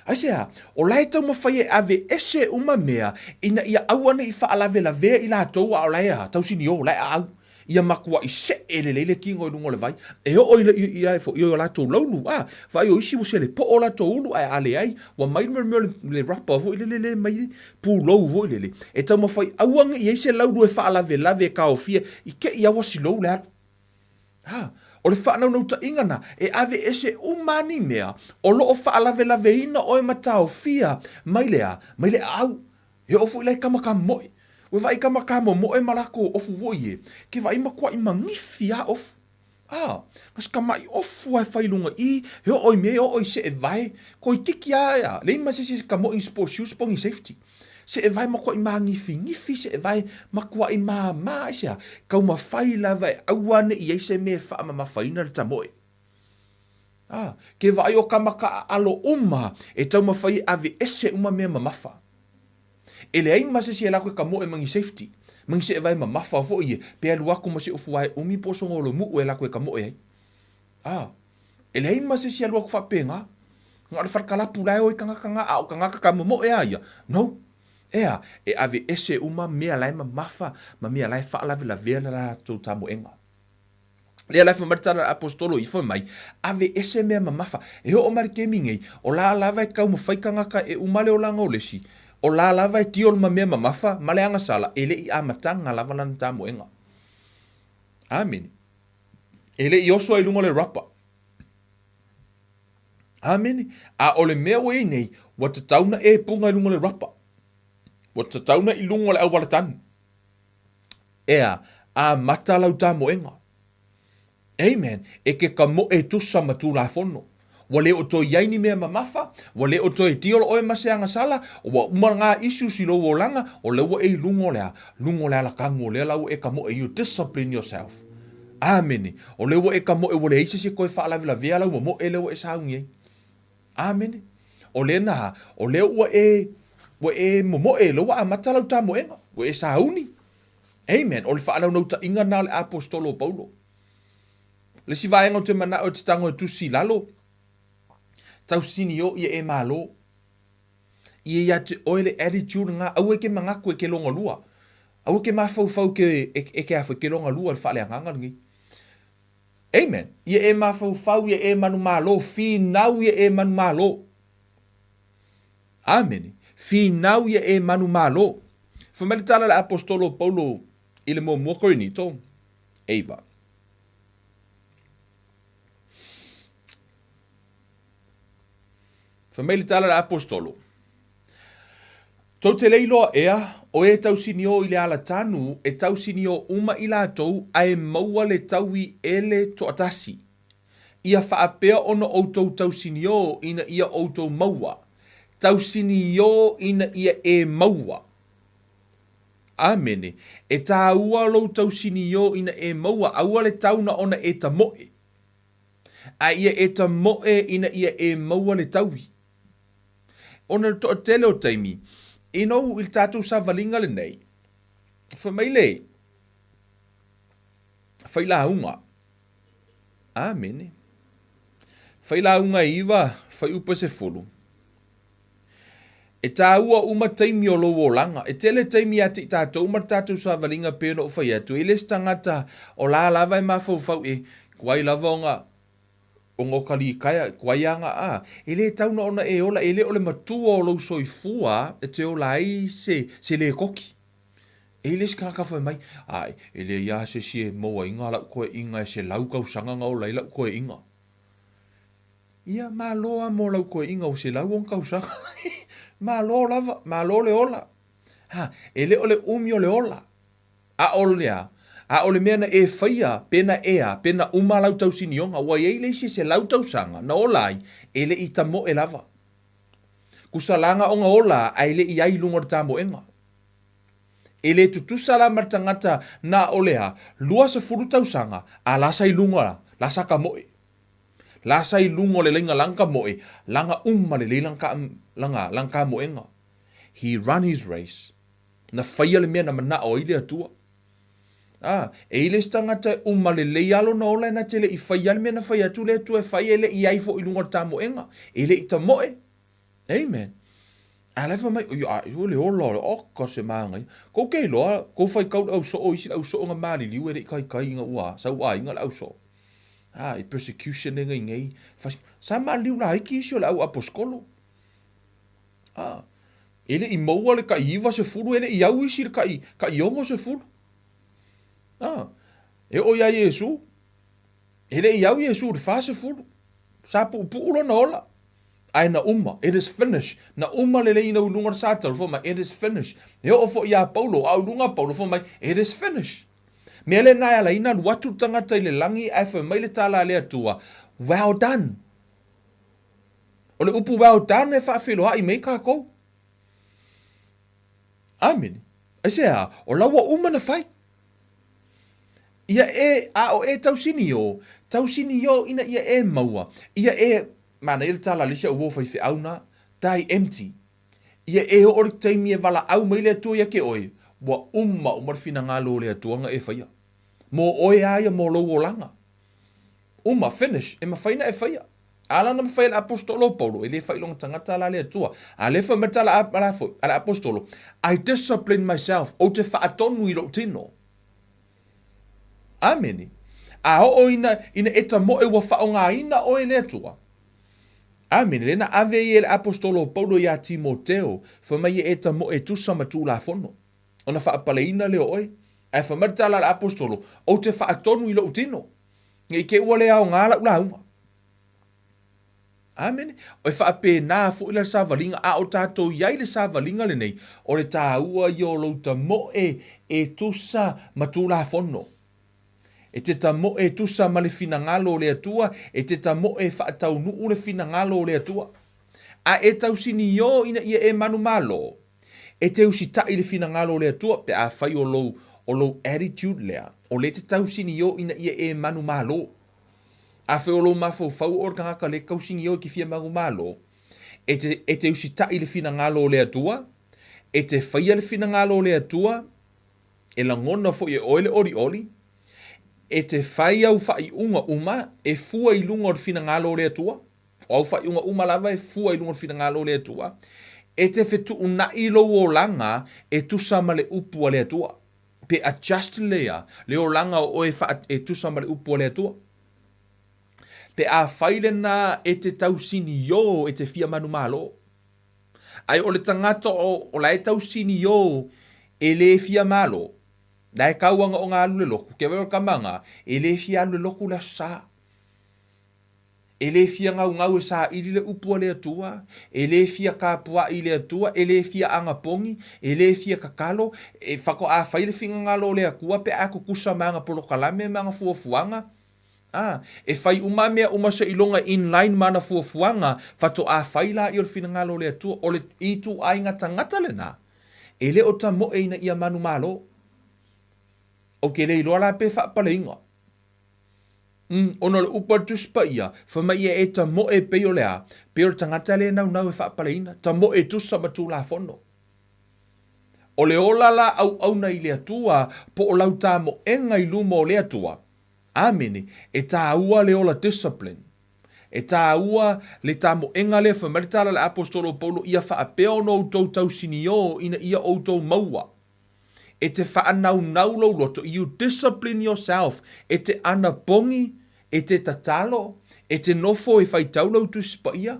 Aisea? O la e taumafai e aveese uma mea ina ia aua ne i faalavelavea i latou a o la e a, tausinio, la e aau. Ia matuai see lelei le tino i luga o le vai, e oo i, i, i, i, i o latou laulu, a, vaai o isi ua selepo'o latou ulu, ae a leai, ua mai le mea o le, le rapa foi lele le mai pulou foi lele, e taumafai aua ne i ai se laulu e faalavelave e taofia i te i a ua silou le alu. A, o le faanaunautaiga na, e aveese uma a ni mea o lo o faalavelaveina oe ma taofia mai le a, mai le aau. E oo foi la i tama kamomoe. Ua vaai tama kamomoe ma latou ofu foi e, ke vaai matuai magifi a ofu. A, na se tamaʻi ofu a e fai i luga i, e oo i mea e oo i seʻe vae, toeititi a e a, leai ma se isi e kamoʻi ni sports shoes po o ni safety. Seʻe vae matuaʻi māgifigifi, seʻe vae matuaʻi māmā, aisea, taumafai lava e aua ne i ai se mea e faamamafaina le tamoe. A, ke vaai o ka makaʻaʻalo uma e taumafai e aveese uma mea mamafa. E leai ma se isi e lako e kamoe ma ni safety, ma ni seʻewae mamafa foi e, pe alu aku ma se ufuae umi po o sogolomuʻu e lako e kamoe ai. A, e leai ma se isi e alu aku faapena. Na o le falekalapu la e o i tagata na, a o tagata ka momoe a ia. No. Ea, e aveese uma mea la e mamafa ma mea la e faalavelavea le latou tamoega. Lea la e fai mai le tala a le Aposetolo i fai mai, Aveese mea mamafa. E oo mai le kemi nei, o la lava e taumafai tagata e uma le olaga o le isi, o la lava e tio ma mea mamafa ma le agasala, e le i amataga lava lana tamoega. Amene. E le i oso ai i luga o le rapa. Amene. A o le mea ua i ai nei, ua tatau na e puga i luga o le rapa. Ua tatau na i luga o le auala tanu. Ea, amata lau tamoega. Amen. E ke kamoe tusa ma Tulafono. Ua le o toe i ai ni mea mamafa, ua le o toe tiolo oe ma se agasala, ua uma ngā issues i lou olaga, o lea ua e i luga o le a? Luga o le alakagu o lea la ua e kamoe, you discipline yourself. Amene. O lea ua e kamoe ua leai se isi e toe faalavelavea lau momoe lea ua e sauni ai. Amene. O lea na, o lea ua e, ua e momoe, lea ua amata lau tamoega, ua e sauni. Amen. O le faanaunautaiga na o le Aposetolo o Paulo. Le isi vaega ou te manao e te tago e tusi i lalo, tausinio ia e malo. Ia ia te oe le attitude nga, aua e ke manatu e ke logalua. Aua e ke mafaufau ke, e, e ke a foi, ke logalua le faaleagaga lenei. Amen. Ia e mafaufau, ia e manumalo, finau ia e manumalo. Amene. Finau ia e manumalo. Fai mai le tala a le Aposetolo o Paulo i le muamua Korinito, 9. Fai mai le tala a le Aposetolo. Tou te le iloa ea, o e tausiniō i le alatanu, e tausiniō uma i latou, ae maua le taui e le toatasi. Ia faapea ona outou tausiniō ina ia outou maua. Tausiniō ina ia e maua. Amene. E tāua lou tausiniō ina e maua, aua le tau na ona e tamoe. A ia e tamoe ina ia e maua le taui. Ona o le toatele o taimi, ina ua i le tatou savaliga lenei, fai mai le failauga, Amene. Failauga e 9, fuaiupu e 10. E tāua uma taimi o lou olaga. E tele taimi ia te i tatou ma le tatou savaliga pei ona ou fai atu, e le se tagata o la lava e mafaufau e kuai lava ona ona o ka likaea, kuai aga a. E le tau na ona e ola, e le o le matua o lou soifua e te ola ai se, se lēkoki. E le se tagata fai mai, Ae, e leai lava se isi e maua ai lau toeaiga e 100 tausaga na ola ai lau toeaiga. Ia, malo lava mo lau toeaiga ua 100 ona tausaga. Malo lava, malo le ola. Ha, e le o le umi o le ola. A o le a? A o le mea na e faia, pe na e a, pe na uma lau tausinioga, ua i ai le isi e 100 tausaga na ola ai, e le i tamoe lava. Kusalaga ona ola ae le i ai i luga o le tamoega. E le tutusa la ma le tagata na o le a, 20 tausaga, a la sa i luga la, la sa tamoe. La sa i luga o le laiga lana tamoe, lana uma lelei lana ta, lana, lana tamoega. He run his race. Na faia le mea na manao ai le Atua. A, e i le isi tagata e uma lelei lava lona ola e na te le i faia le mea na fai atu le Atua e fai, e le i ai foi i luga o le tamoega, e le i tamoe. Amen. A la e fai mai, oi, a, o le ola o le, oka se manaia. Kou te iloa, kou faitau le ausoo, isi le ausoo na maliliu e le i taitai ina ua sau aiga le ausoo. A, i persecution e nei nei. Fas, sa maliliu laiti isi o le au aposikolo. A, e le i maua le tai 90, e le i au isi le tai, tai 60. A, e oo ia Iesu, e le i au Iesu i le 40. Sa puupuu lona ola. Ae na uma, it is finished. Na uma lelei ina ua i luga o le sa tau, fai mai, it is finished. E oo foi ia Paulo, a o i luga o Paulo, fai mai, it is finished. Mea lena e ala ai ona alu atu le tagata i le lagi ae fai mai le tala a le Atua, well done. O le upu well done e faafeiloai mai ai kākou. Amene. Aisea? O la ua uma na fai. Ia e, a o e tausiniō, tausiniō ina ia e maua, ia e, manaia le tala a le isi au uo faifeau na, die empty. Ia e oo le taimi e valaau mai le Atua ia te oe, ua uma uma le finagalo o le Atua na e faia. Mo oe a ia mo lou olaga. Uma, finish, e mafai na e faia. A la na mafai e le Aposetolo o Paulo, e le faailoga tagata la le Atua. A lea fai mai le tala a, la foi, a le Aposetolo, I discipline myself, ou te faatonu i lou tino. Amene. A oo ina, ina e tamoe ua faaaogaina oe e le Atua. Amene. Lea na ave ai e le Aposetolo o Paulo iā Timoteo, fai mai e tamoe e tusa ma Tulafono, ona faapaleina lea o oe. Ae fai mai le tala a le Aposetolo, ou te faatonu i lou tino, ne i te i ua le aoga lau lauga. Amene. E faapena foi la le savaliga, a o tatou i ai le savaliga lenei, o le tāua ia o lou tamoe e tusa ma Tulafono. E te tamoe e tusa ma le finagalo o le Atua, e te tamoe e faataunuu le finagalo o le Atua. A e tausiniō ina ia e manumalo, e te usitai i le finagalo o le Atua, pe afai o lou, o lou attitude lea, o lea e te tausiniō ina ia e manumalo. Afai o lou mafaufau o le tagata lea e tausiniō e te fia manumalo, e te, e te usitai i le finagalo o le Atua, e te faia le finagalo o le Atua, e lagona foi e oe le olioli, e te fai au faaiuga uma e fua i luga o le finagalo o le Atua, o au faaiuga uma lava e fua i luga o le finagalo o le Atua, e te fetuunai lou olaga e tusa ma le upu a le Atua. Pe adjust lea le olaga o oe e tusa ma le upu a le Atua. Pe afai lena e te tausiniō e te fia manumalo. Ae o le tagata o, o la e tausiniō e le fia malo, la e tau aga o ga alu le lotu, ke wai o le tama ga, e le fia alu le lotu le aso Sa. E le fia gaugau e saili le upu a le Atua, e le fia kapuaʻi i le Atua, e le fia anapogi, e le fia tatalo, e faatoa fai le finagalo o le Atua pe a tutusa ma ana polokalame ma ana fuafuaga. A, e fai uma mea uma seiloga in line ma ana fuafuaga, faatoa fai laia o le finagalo o le Atua. O le ituaiga tagata lena, e le o tamoe ina ia manumalo. Ou te le iloa la pe faapaleina. Umm, ona o le upu a le Tusi Paia, fai mai ia e tamoe e pei o le a? Pei o le tagata lea e naunau e faapaleina, tamoe e tusa ma Tulafono. O le ola la auauna i le Atua, po o lau tamoega i luma o le Atua. Amene. E tāua le ola discipline. E tāua le tamoega lea, fai mai le tala a le Aposetolo o Paulo, ia faapea ona outou tausiniō ina ia outou maua. E te faanaunau lou loto, you discipline yourself, e te anapogi, e te tatalo, e te nofo e faitau lau Tusi Paia.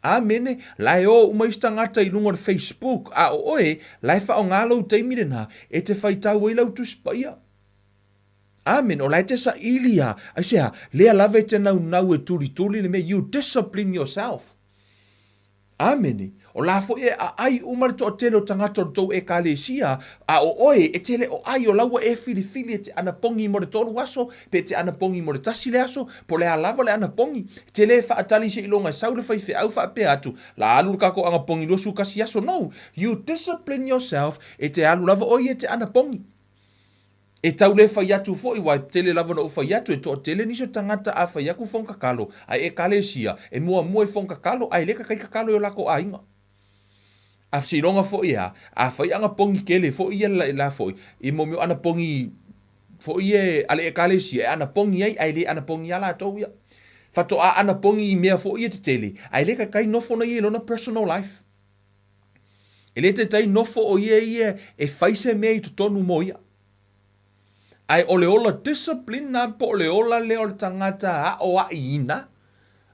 Amene. La e o uma isi tagata i luga o le Facebook, a o oe, la e faaaoga lou taimi lena e te faitau ai lau Tusi Paia. Amene. O la e te saili a, aisea, lea lava e te naunau e tulituli le mea, you discipline yourself. Amene. O la foi e aai uma le toatele o tagata o le tou Ekalesia, a o oe, e te le o ai, o la ua e filifili e te anapogi mo le tolu aso, pe e te anapogi mo le tasi le aso, po o le a lava le anapogi. E te le faatali seiloga e sau le faifeau faapea atu, La alu le kakou anapogi 21 aso. No! You discipline yourself, e te alu lava oe ia e te anapogi. E tau le fai atu foi, aua e tele lava ona ou fai atu, e toatele nisi o tagata a fai atu fono tatalo, a i Ekalesia, e muamua i fono tatalo, ae le tatai tatalo i o latou aiga. A seiloga foi e a, a fai anapogi tele foi ia la foi, i mo mea o anapogi foi ia a le Ekalesia, e anapogi ai, ae le anapogi lava latou ia. Faatoa anapogi i mea foi ia tetele, ae le taitai nofo na ia i lona personal life. E le taitai nofo o ia ia e fai se mea i totonu mo ia. Ae o le ola discipline na po o le ola lea o le tagata aʻoaʻiina,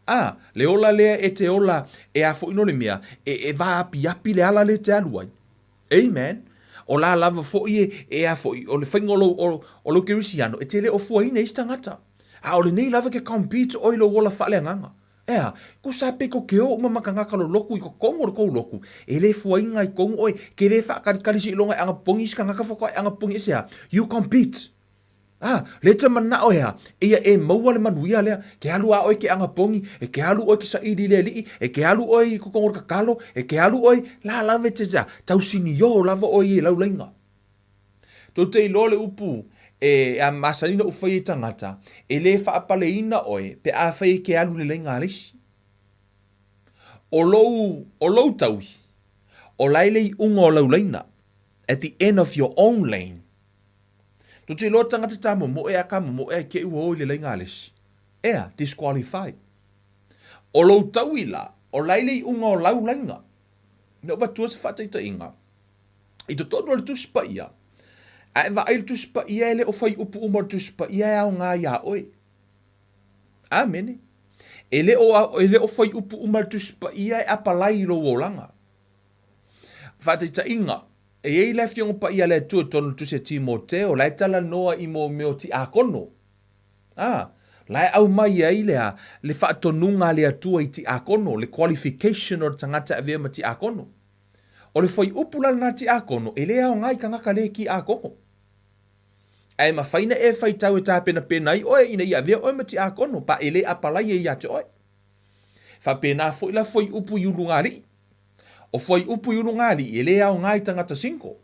a, le ola lea e te ola e a foi no le mea, e, e vaapiapi le ala lea e te alu ai. Amen. O la lava foi e, e a foi, o le faiga o lou, o, o lou kerisiano, e te le o fuaina i isi tagata. A o lenei lava ke compete oe i lou ola faaleagaga. Ea, kusa pe ko ke o uma ma kangaka lo loku i totonu o le kou loku, e le fuaina i tonu oe, ke le faakalikali seiloga e anapogi isi kangaka faatoa e anapogi ese a, you compete. A, le te manao ea, eia e maua le manuia lea, ke alu a oe ke anapogi, e ke alu oe ke saili i le alii, e ke alu oe i totonu o le tatalo, e ke alu oe, la lava e te, tausiniō lava oe i lau laina. Tou te iloa le upu e a masani na ou faia i tagata, e le faapaleina oe pe afai e ke alu lelei ngā leisi. O lou, o lou taui, o lae le iuga o lau laina, at the end of your own lane. Tou te iloa tagata ta momoe a ka momoe ai ke ua o i le laina a lesi. Ea, disqualify. O lou taui la, o lae le iuga o lau laina. Na ou avatua se faataitaiga. I totonu o le Tusi Paia, a e vaai i le Tusi Paia e le o fai upu uma o le Tusi Paia e aoga iā oe. Amene. E le o, e le o fai upu uma le Tusi Paia e apalai i lou olaga. Faataitaiga, e i ai le Afioga Paia a le Atua i totonu o le Tusi a Timoteo, la e talanoa i mo mea o tiakono. A, la e aumai ai le a, le faatonuga a le Atua i tiakono, le qualification o le tagata e avea ma tiakono. O le fuaiupu la lena tiakono, e le aoga i tagata le tiakono. Ae mafai na e faitau e tapenapena ai oe ina ia avea oe ma tiakono, pa e le apalaia ia te oe. Faapena foi la fuaiupu i ulugalii. O fuaiupu i ulugalii e le aoga i tagata single.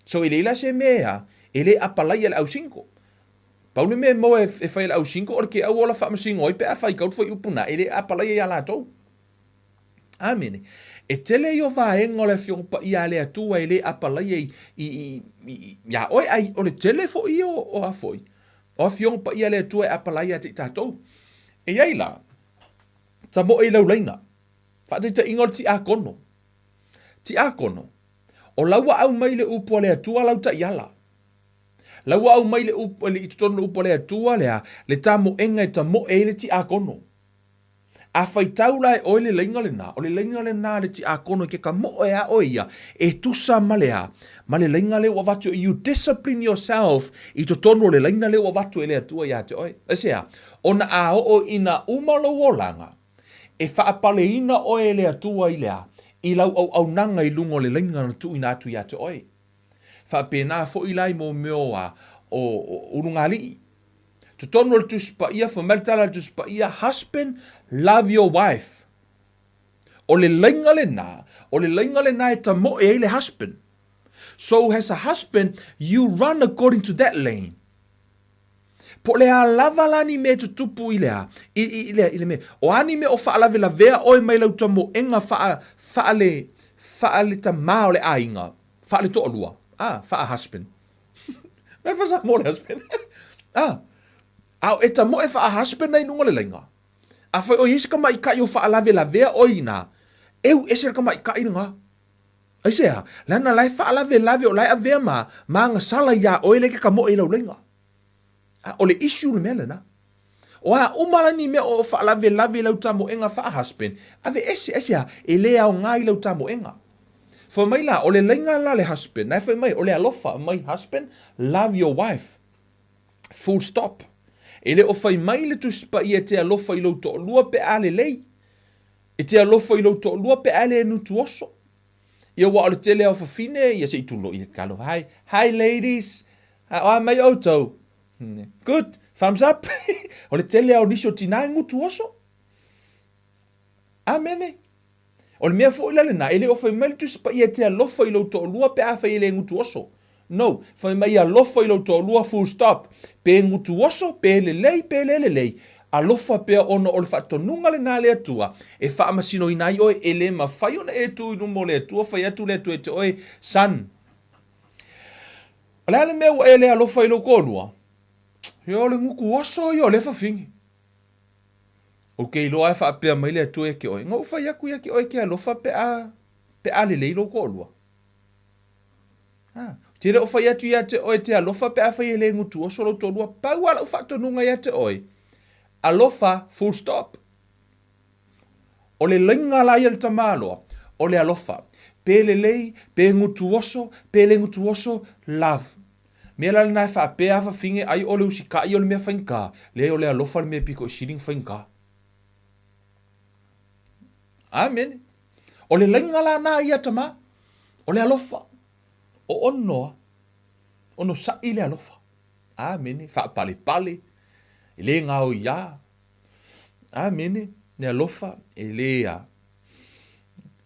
So e leai la se mea e le apalaia le au single. Pau le mea e maua e fai e le au single o le keau ola faamasino ai pe a faitau le fuaiupu na e le apalaia ia latou. Amene. E tele ia o vaega o le Afioga Paia a le Atua e le apalaia i, i, i, i, iā oe, ai o le tele foi ia o, o a foi, o Afioga Paia a le Atua e apalaia ia te i tatou. E i ai la, tamoe i laulaina, faataitaiga o le tiakono. Tiakono, o lau ua aumai le upu a le Atua lau taiala. Lau ua aumai le upu, i totonu o le upu a le Atua lea, le tamoega e tamoe ai le tiakono. A faitau la e oe le laina lena, o le laina lena a le tiakono i ke kamoʻe a oe ia, e tusa ma le a? Ma le laina lea ua avatu e, you discipline yourself i totonu o le laina lea ua avatu e le Atua ia te oe. Aisea? Ona a oo ina uma lou olaga, e faapaleina oe e le Atua i le a? I lau auaunaga i luga o le laina na tuuina atu ia te oe. Faapena foi la i mō mea o a, o, o ulugalii. Totonu o le Tusi Paia, fai mai le tala a le Tusi Paia, Husband, love your wife. O le laina lena, o le laina lena e tamoe ai le husband. So as a husband, you run according to that lane. Po o le a lava la ni mea e tutupu i le a, i, i, i le, i le mea, o a ni mea o faalavelavea oe mai lau tamoega faa, faale, faale tamā o le aiga, faale toalua, ah, faa husband. Mai fa Samoa le husband. Ah, a o e tamoe faa husband ai luga o le laina. Afai o i ai se tamaitai o faalavelavea oe i ina, eu ese le tamaitai lena. Aisea? Leaga la e faalavelave o la e avea ma, ma agasala iā oe lea e te tamoe i lau laina. A o le issue le mea lena. O a uma la ni mea o faalavelave i lau tamoega faa-husband, aveese, aisea? E le aoga i lau tamoega. Fai mai la, o le laina la le husband, na e fai mai, o le alofa, my husband, love your wife. Full stop. E le o fai mai le Tusi Paia e te alofa i lou toalua pe a lelei. E te alofa i lou toalua pe a le nutuoso. Ia aua o le tele o fafine, ia se i tulou, ia talofa, hi, hi ladies, o a mai outou? Good, thumbs up. O le tele o nisi o tina e gutu oso. Amene. O le mea foi la lena, e le o fai mai le Tusi Paia e te alofa i lou toalua pe afai e le gutu oso. No, fai mai alofa i lou toalua full stop. Pe gutu oso, pe lelei, pe le lelei. Alofa pea ona o le faatonuga lena a le Atua e faamasinoina ai oe, e le mafai ona e tu i luma o le Atua, fai atu le Atua e te oe, Son, O le a le mea ua e le alofa i lou toalua? Ia o le gutu oso ia o lea fafine. Ou te iloa e faapea mai le Atua ia te oe, na ou fai atu ia te oe e te alofa pe a, pe a lelei lou toalua. Ha, ou te le o fai atu ia te oe e te alofa pe afai e le gutu oso lou toalua, pau lava lau faatonuga ia te oe, alofa full stop. O le laina la ia le tamaloa, o le alofa. Pe lelei, pe gutu oso, pe le gutu oso, love. Mea la lena e faapea a fafine ai o le usitaʻi o le mea faigata, leai o le alofa le mea pito i sili ona faigata. Amene. O le laina la na ia tama, o le alofa. O onoa, onosaʻi le alofa. Amene. Faapalepale, e le gaoiā. Amene. Le alofa, e le a,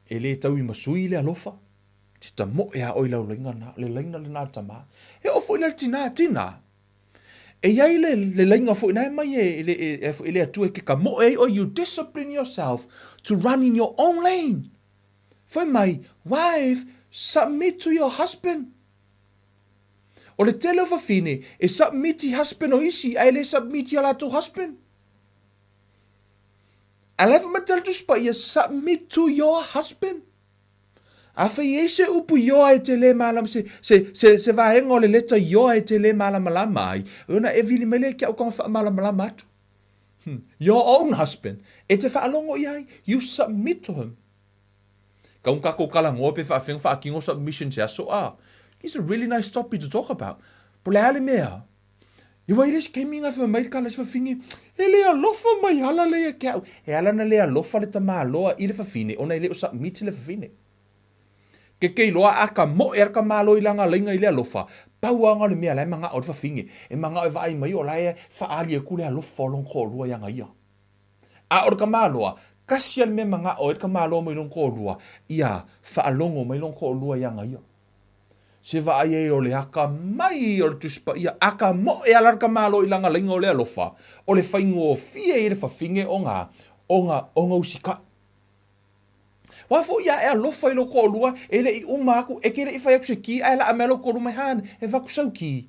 e le tauimasui le alofa. Te tamoe a oe i lau laina na, le laina lena a le tama. E oo foi la i le tina, tina. E i ai le, le laina foi na e mai e, e, e, e, e le Atua e ke kamoe ai oe, you discipline yourself to run in your own lane. Fai mai, wife, submit to your husband. O le tele o fafine, e submit i husband o isi, ae le submit i a latou husband. A la e fai mai le tala Tusi Paia, submit to your husband. Afai e i ai se upu ioa e te le malama, se, se, se, se vaega o le leta ioa e te le malamalama ai, ona e vili mai lea ki au taga faamalamalama atu. Hmm. Your own husband. E te faalogo i ai, you submit to him. Kau na tatou talanoa pe faafeai ona faatino submission se aso a. It's a really nice topic to talk about. Po le a le mea? Ia ua i le isi taimi na fai mai le kala i se fafine, E le alofa mai ala lea ia ke au. E ala ona le alofa le tamaloa i le fafine ona e le o submit le fafine. Ke ke iloa a ka moe a le tamaloa i lana laina i le alofa, pau lava na o le mea la e manao le fafine. E manao e vaai mai o la e faaali atu le alofa o lona toalua ia na ia. A o le tamaloa, kasi a le mea manao ai le tamaloa mai lona toalua, ia faalogo mai lona toalua ia na ia. Se vaai ai o le akamai o le Tusi Paia, a ka moe ala le tamaloa i lana laina o le alofa, o le faigofie ia le fafine o na, o na, o na usikaʻi. Ua foi a e alofa i lou toalua, e le i uma atu, e te le i fai atu se ki, ae laa mai lou toalua mai, Hon, e vaku sau ki.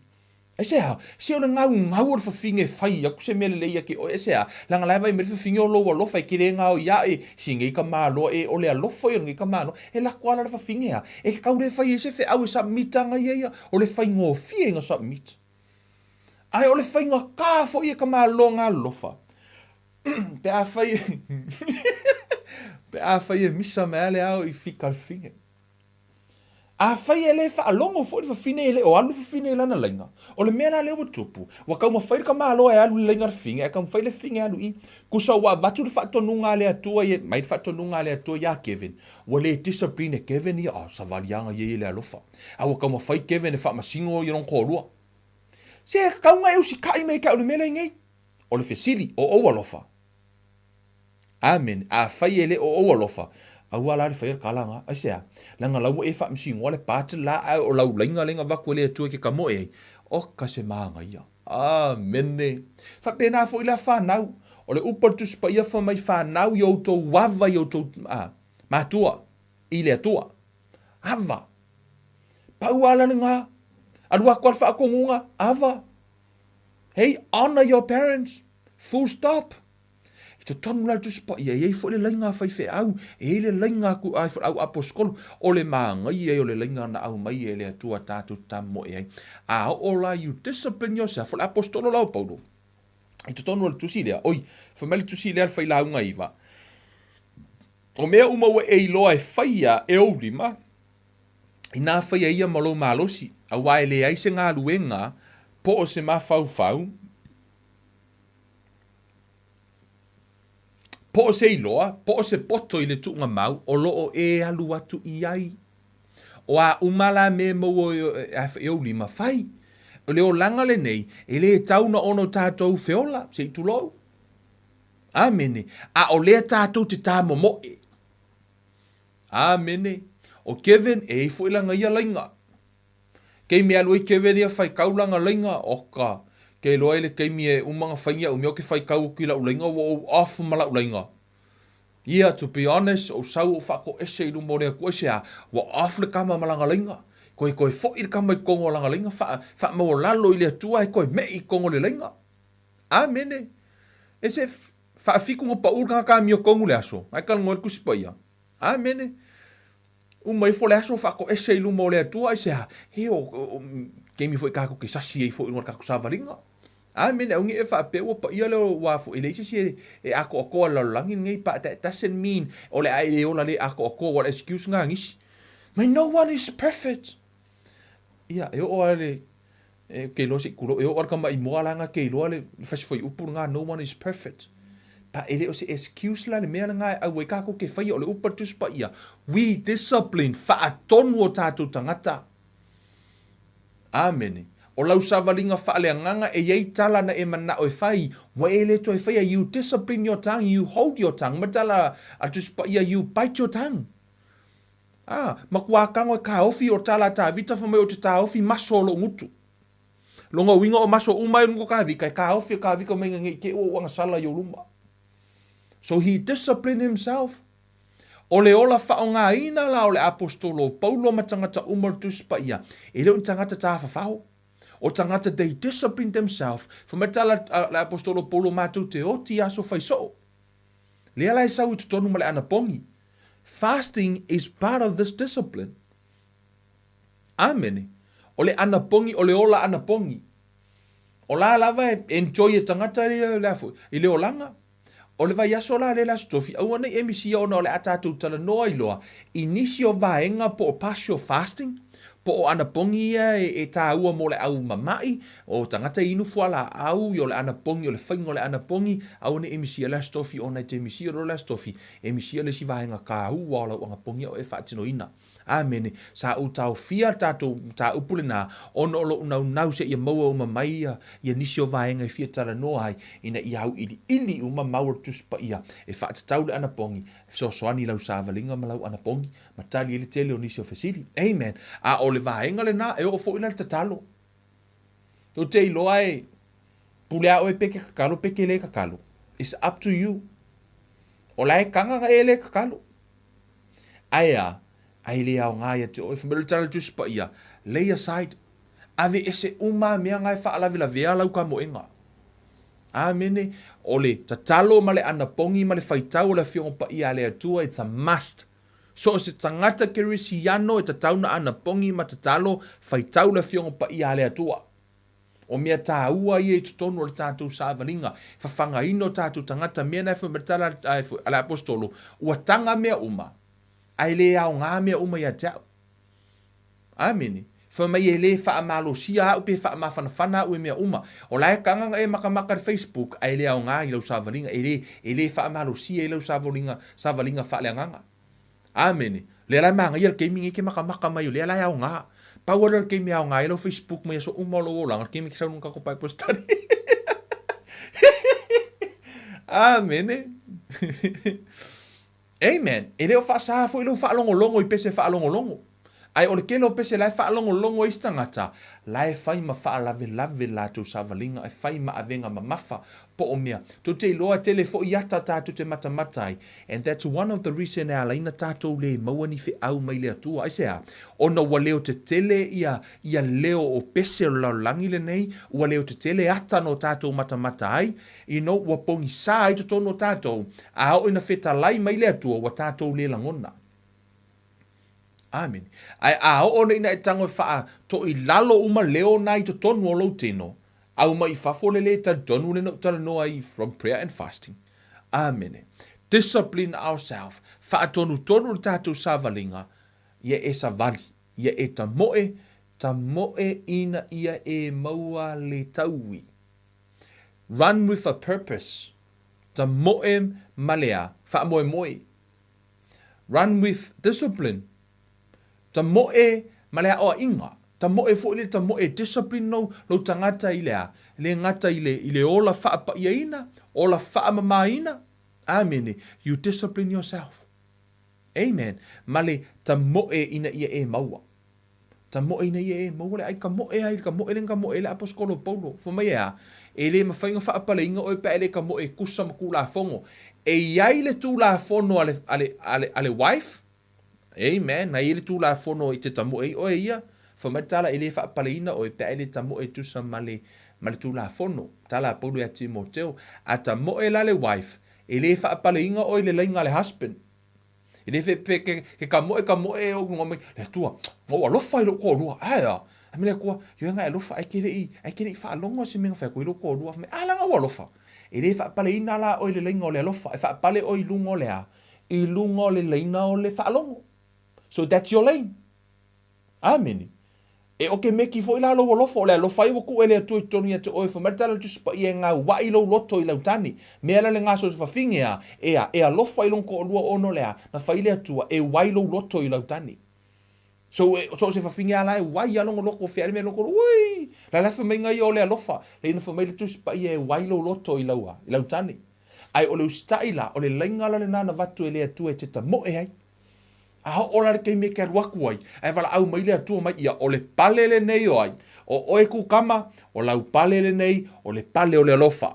Aisea? Se o le gaugau o le fafine e fai atu se mea lelei ia te oe, aisea? Leaga la e vaai mai le fafine o lou alofa e te le gaoi ae si nei tamaloa e o le alofa ia o lenei tamaloa, e lako ala le fafine a e te tau le fai ai se feau e submit ana ia ia, o le faigofie ina submit. Ae o le faigata foi e tamaloa na alofa. Pe afai pe afai e misa mai lava le ao i fika le fafine. Afai e le faalogo foi le fafine e le o alu le fafine i lana laiga, o le mea la lea ua tupu, ua taumafai le tamaloa e alu i le laiga a le fafine, ae taumafai le fafine e alu i i. Tusa ua avatu le faatonuga a le Atua i mai le faatonuga a le Atua ia Kevin, ua le discipline e Kevin ia, oh, savaliaga ia i le alofa. A ua taumafai Kevin e faamasino ia lona toalua. Se e tatau ona e usitai mai ia te au i le mea lea i nei. O le fesili, o ou alofa? Amene. Afai e le o ou alofa, aua la le faia le tala na. Aisea? Leaga la ua e faamasinoa le part la ae o lau laiga lea na avatu e le Atua e te tamoe ai. Oka se manaia. Amene. Faapena foi la fanau. O le upu a le Tusi Paia fai mai fanau i outou ava i outou a, matua i le Atua. Ava. Pau ala lena. Alu atu a le faatonuga, ava. Hey, honour your parents. Full stop. I totonu la le Tusi Paia, e i ai foi le laiga a faifeau, e i ai le laiga a le au aposetolo, o le manaia ia o le laiga na aumai e le Atua tatou te tamoe ai. A oo la you discipline yourself, o le aposetolo la o Paulo, i totonu o le tusi lea, oi, fai mai le tusi lea le failauga iva, o mea uma ua e iloa e faia e ou lima, inā faia ia ma lou malosi, aua e leai se galuega po o se mafaufau, Po o se iloa, po o se poto i le tuugamau o lo o e alu atu i ai. O a uma la mea e maua e ou lima, fai. O le olaga lenei, e le tau na ono tatou feola, se i tulou. Amene. A o lea tatou te tamomoe. Amene. O Kevin, e i foi lana ia laiga. Keimi e alu ai Kevin ia faitau lana laiga, oka, ke iloa i le keimi e uma na fai ni au mea ou te faitau atu i lau laiga ua ou off ma lau laiga. Ia, to be honest, ou sau ou faatoese i luma o le Atua i se a, ua off le tama ma lana laiga. Toe toe foi le tama i totonu o lana laiga, faa, faamaualalo i le Atua ae toe me'i i totonu o le laiga. Amene. E se faafitu na pau le tagata amiotonu i le aso, ae talanoa ai le Tusi Paia. Amene. Uma ifo le aso faatoese i luma o le Atua, aisea? He o, o, taimi foi tatou te sasi ai foi i luga o le tatou savaliga. Amene, aua ne i e faapea ua paia le ua foi, e leai se isi e, e atoatoa i le lalolagi lenei, but that doesn't mean o le a e le ola le atoatoa, ua o le excuse lena a nisi. Mai no one is perfect. Ia, e oo lava i le, E, ou te iloa se i tulou, e oo lava le tamaimoa la na ke iloa le fasi fuaiupu lena, no one is perfect. But e le o se excuse la le mea lena e au ai tatou ke faia, o le upu a le Tusi Paia, we discipline, faatonu o tatou tagata. Amene. O lau savaliga faaleagaga e i ai tala na e manao e fai, ua e le toe faia, you discipline your tongue, you hold your tongue, ma tala a le Tusi Paia, you bite your tongue. Ā, makuā kago e kāofi o tā la Tāvita fai mai o te tāofi maso o loʻu gutu. Lona uiga o maso uma e luga o Kāvika, e kāofi e Kāvika mai ngei te ua uaga sala i o luma. So he disciplined himself. O le ola whaongaina la o le apostolo o Paulo ma tangata uma o le Tusi Paia, e le o ni tagata tāwhawhaho. O tagata they disciplined themselves. Fai mai tā la le apostolo o Paulo mātou te oti aso whai soo. Lea la e sau i totonu ma le anapogi. Fasting is part of this discipline. Amene. O le anapogi, o le ola anapogi. O la lava e enjoy e tagata ia le a foi, i le olaga. O le vaiaso la lea le Aso Tofi, aua nei e misia ona o le a tatou talanoa ai loa i nisi o vaega po o partial fasting, po o anapogi ia e tāua mo le au mama'i, o tagata inu fualaau, o le anapogi, o le faiga o le anapogi, aua nei e misia le Aso Tofi ona e te misia loa le Aso Tofi, e misia le isi vaega tāua o lau anapogi a o e faatinoina. Amene. Sa ou taofia le tatou mataupu lena ona o loʻu naunau seia maua uma mai ia, ia nisi o vaega e fia talanoa ai ina ia auiliili uma mau o le Tusi Paia e faatatau le anapogi, e fesoasoani i lau savaliga ma lau anapogi, ma tali ai le tele o nisi o fesili. Amen. A o le vaega lena e oo foi la le tatalo. Tou te iloa e pule a oe pe ke tatalo pe ke le tatalo. It's up to you. O la e kaga na e le tatalo. Ae a, ai le aoga ia te oe. Fai mai le tala le Tusi Paia, lay aside, ave ese uma mea na e faalavelavea lau kamoega. Amene. O le tatalo ma le anapogi ma le faitau o le Afioga Paia a le Atua, it's a must. So o se tagata Kerisiano e tatau na anapogi ma tatalo faitau le Afioga Paia a le Atua. O mea tāua ia i totonu o le tātou savaliga, fafagaina o tātou tagata, mea na e fai mai le tala a le Aposetolo, ua taga mea uma, ae le aoga mea uma ia te au. Amene. Fai mai e le faamalosia au pe faamafanafana au e mea uma. O la e taga e makamaka le Facebook, ae le aoga i lau savaliga, e le faamalosia i lau savaliga, savaliga faaleagaga. Amene. Lea la e magaia le taimi nei e te makamaka mai o lea la e aoga. Pau lea o le taimi e aoga ai lau Facebook mai aso uma o lou olaga, le taimi e te sau i luga o le tatou Bible study. Amene. Amen. E le o faasā foi lou faalogologo i pese faalogologo. Ae o le tele o pese la e faalogologo ai isi tagata, la e fai ma faalavelave le latou savaliga, e fai ma avega mamafa, po o mea. Tou te iloa e tele foi ata tatou te matamata ai. And that's one of the reason e ala ai ona tatou le maua ni feau mai le Atua. Aisea? Ona ua leo tetele ia, ia leo o pese o le lalolagi lenei, ua leo tetele ata no tatou matamata ai, You know, ua pogisā ai totonu o tātou, a oo ina fetalai mai le Atua, ua tātou le lagona. Amene. Ae a oo nei ina e tago e faatoilalo uma leo na i totonu o lou tino, au mai i fafo le lē talitonu lena ou talanoa ai from prayer and fasting. Amene. Discipline ourself. Faatonutonu le tātou savaliga, ia e savali, ia e tamoe, tamoe ina ia e maua le taui. Run with a purpose, tamoe ma le a, faamoemoe. Run with discipline, tamoe ma le aoaiga. Tamoe foi le tamoe discipline lou, lou tagata i le a, le gata i le, i le ola faapaiaina, ola faamamaina. Amene. You discipline yourself. Amen. Ma le tamoe ina ia e maua. Tamoe ina ia e maua le ai tamoe ai le tamoe le tamoe ai le Aposetolo o Paulo. Fai mai e a? E le mafai ona faapaleina oe pe a e le tamoe e tusa ma Tulafono. E i ai le Tulafono a le, a le, a le, a le wife, amen, na i ai le Tulafono i te tamoe ai oe ia. Fai mai le tala e le faapaleina oe pe a e le tamoe e tusa ma le, ma le Tulafono. Tala a Paulo ia Timoteo. A tamoe la le wife, e le faapaleina oe i le laiga a le husband. E le fe ke, ke kamoe kamoe e ou lunga mai, le Atua, na ou alofa i lou toalua, ae a, a me le Atua, ioe na e alofa, ai ke le'i, ai ke le'i faalogo se mea na fai atu ai lou toalua, fai mai, a leaga ua alofa. E le faapaleina la oe i le laina o le alofa, e faapale oe i luga o le a? I luga o le laina o le faalogo. So that's your lane. Amene. E o ke meki foi la lou alofa, o le alofa ai ua tuu e le Atua i totonu ia te oe, fai mai le tala o le Tusi Paia e gauaʻi lou loto i lau tane. Mea la le gaso o se fafine a, e a, e alofa i lona toalua ona o le a, na fai le Atua e uai lou loto i lau tane. So, e, so o se fafine a la e uai a lona loto, fea le mea loto, ui, la la fai mai nga ia o le alofa, le ina fai mai le Tusi Paia e uai lou loto i lau a, i lau tane. Ae o le usitai la, o le laiga la lena na vatu e le Atua e te tamoe ai. A oo la le taimi e te alu atu ai, ae valaau mai le Atua mai ia, o le pale lenei o ai? O oe kukama, o lau pale lenei, o le pale o le alofa.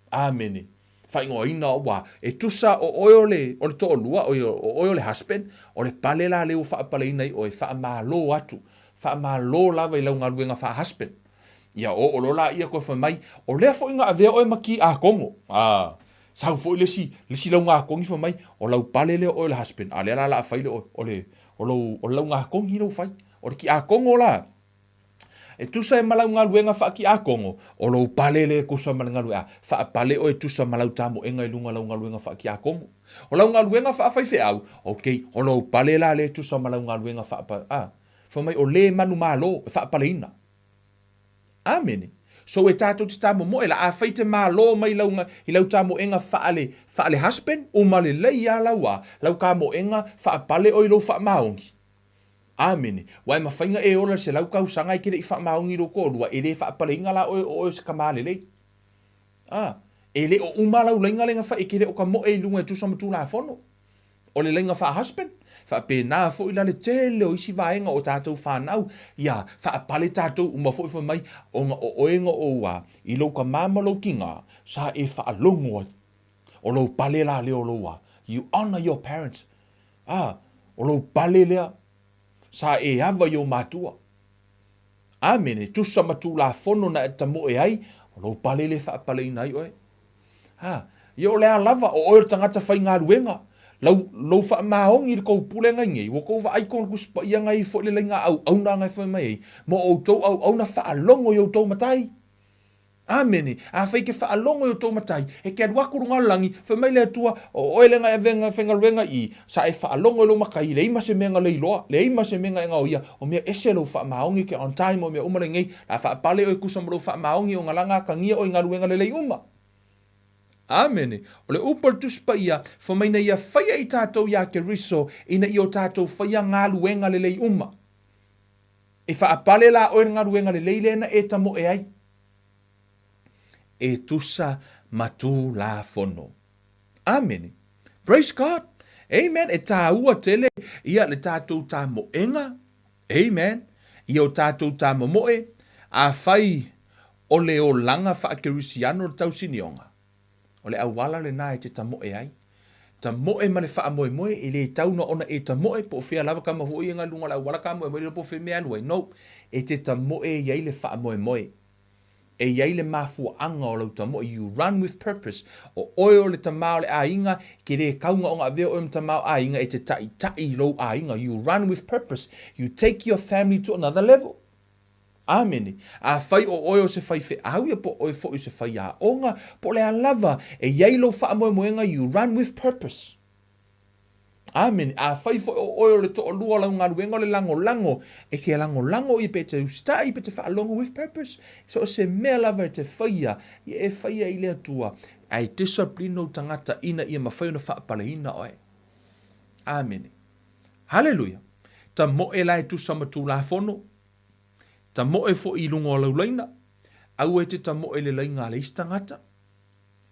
Amene. Faaigoaina ua e tusa o oe o le, o le toalua, o, o oe o le husband, o le pale la lea ua faapaleina ai oe, faamalo atu, faamalo lava i lau galuega faa-husband. Ia oo loa laia toe fai mai, o lea foi na avea oe ma kiakono. Ah. Sau foi le isi, le isi lauga kogi fai mai, o lau pale lea o oe o le husband, a lea la o le a fai le oe, o le, o lou, o le lauga kogi lea ua fai. O le kiakono la, e tusa ai ma lau galuega faakiakono, o lou pale lea e tusa ma le galuega, faapale oe e tusa ma lau tamoega i luga o lau galuega faakiakono. O lau galuega faafaifeau, okay, o lou pale la lea e tusa ma lau galuega faapa, a, fai mai o le manumalo e faapaleina. Amene. So e tatou te tamomoe la, afai te malo mai lau i lau tamoega faale faale husband, uma lelei a lau a lau kamoega faapale oe i lou faamaoni. Amene. Ua e mafai na e ola i le 100 tausaga e te le i faamaoni i lou toalua, e le faapaleina la oe o oe o se tama lelei. A, e le o uma lau laiga lea na fai e te le o tamoe i luga e tusa ma Tulafono. O le laiga faa-husband, faapena foi la le tele o isi vaega o tatou fanau, ia faapale tatou uma foi fai mai, ona o oe na ou a, i lou tama ma lou tina, sa e faalogo ai. O lou pale la lea o lou a, you honour your parents. A, o lou pale lea, sa e ava i ou matua. Amene, tusa ma Tulafono na e tamoe ai, o lou pale lea e faapaleina ai oe. Ha, ia o le a lava, o oe o le tagata faigaluega, lau, lou faamaoni i le tou pulega i nei, ua tou vaai kona Tusi Paia na i ai foi le laiga auauna na e fai mai ai, ma o outou auauna faalogo i outou matai. Amene. Afai e ke faalogo i o tou matai, e ke alu aku i luga o le lagi, fai mai le Atua, O oe lea na e avea faigaluega i i, sa e faalogo i lou matai, leai ma se mea na leiloa, leai ma se mea na e gaoia, o mea ese lou faamaoni e ke on time o mea uma lenei, la faapale oe e tusa ma lou faamaoni ona la na atagia oe i galuega lelei uma. Amene. O le upu a le Tusi Paia, fai mai na ia faia i tatou iā Keriso, ina ia o tatou faia galuega lelei uma. E faapale la oe i le galuega lelei lea na e tamoe ai. E tusa ma Tulafono. Amene. Praise God. Amen. E tāua tele ia le tatou tamoega. Amen. Ia o tatou tamomoe, afai o le olaga faakerisiano le tausinioga, o le auala lena e te tamoe ai. Tamoe ma le faamoemoe, e le tau na ona e tamoe, po o fea lava tama foi ia na luga o le auala tamoemoe le iloa po o fea mea e alu ai. No. E te tamoe e i ai le faamoemoe. E i ai le mafuaaga o lau tamoe, you run with purpose. O oe o le tama o le aiga, ke le kau na ona avea oe ma tama o aiga e te taʻitaʻi i lou aiga, you run with purpose, you take your family to another level. Amene. Afai o oe o se faifeau ia po o oe foi o se faiaoga, po o le a lava, e i ai lou faamoemoega, you run with purpose. Amene. Afai foi o oe o le toalua o lau galuega o le lagolago, e ke lagolago ia pe te usitai pe te faalogo with purpose. So o se mea lava e te faia, ia e faia i le Atua, ae discipline ou tagata ina ia mafai ona faapaleina oe. Amene. Haleluia. Tamoe la e tusa ma Tulafono, tamoe foi i luga o lau laina, aua e te tamoe i le laina a le isi tagata,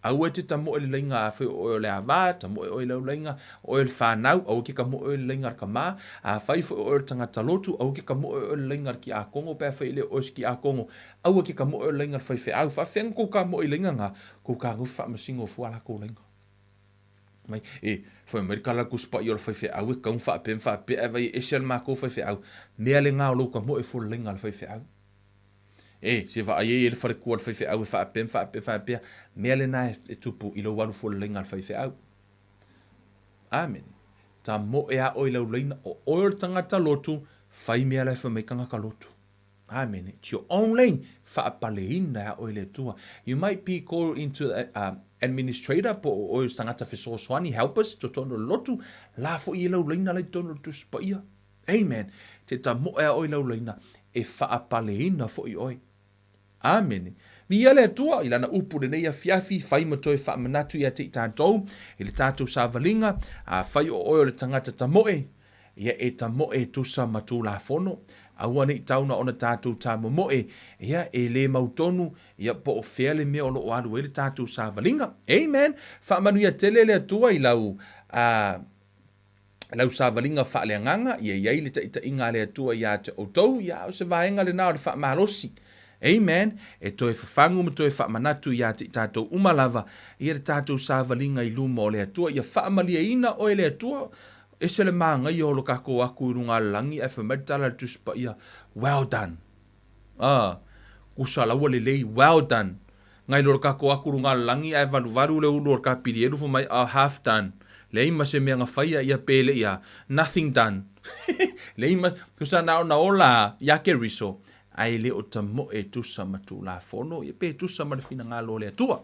Aua e te tamoe i le laina afai o oe o le ava, tamoe oe i lau laina, o oe o le fanau, aua ke tamoe oe i le laina a le tama, afai foi o oe o le tagata lotu, aua ke tamoe oe i le laina a le kiakono pe afai e le o oe o se kiakono, aua ke tamoe oe i le laina a le faifeau. Faafefea na tou tamoe i laina na, tou tagofi faamasino fua latou laina. Mai, e, fai mai le tala a le Tusi Paia o le faifeau e tatau ona faapea ma faapea, ae vaai e ese le matou faifeau, mea lena o lou tamoe fua i le laina a le faifeau. E, se vaai ai e le faletua le faifeau e faapea ma faapea faapea, mea lena e tupu i lou alu fua lelaina a le faifeau. Amene. Tamoe a oe i lau laina, o oe o le tagata lotu, fai mea la e fai mai tagata lotu. Amene. It's your own lane. Faapaleina e a oe le Atua. You might be called into the administrator, po o oe o se tagata fesoasoani, helpers, totonu o le lotu, la foi e lau laina la i totonu o le Tusi Paia. Amen. Te tamoe a oe i lau laina, e faapaleina foi oe. Amene. Viia le Atua i Lana upu lenei afiafi, fai ma toe faamanatu ia te i tatou, i le tatou savaliga, afai o oe o le tagata tamoe, ia e tamoe e tusa ma Tulafono, aua ne i tau na ona tatou tamomoe, ia e le mautonu, ia po o fea le mea o lo o alu ai le tatou savaliga. Amen. Faamanuia tele le Atua i lau, uh, lau savaliga faaleagaga, ia i ai le taitaiga a le Atua iā te outou, ia a o se vaega lena o le faamalosi. Amen. E toe fafagu ma toe faamanatu iā te i tatou uma lava, ia le tatou savaliga i luma o le Atua, ia faamalieina oe le Atua, ese le māgaia o lo tatou aku i luga o le lagi, ae fai mai le tala a le Tusi Paia, well done. Ah, kusa laua lelei, well done. Ngai lo le kako aku luga le lagi ae valuvalu le ulu o le kapilielu fai mai, ah, half done. Leai ma se mea na faia ia pe le ia, nothing done. Leai ma, tusa na ona ola ia Keriso, ae le o tamoe tusa ma Tulafono, ia pe tusa ma le finagalo o le Atua.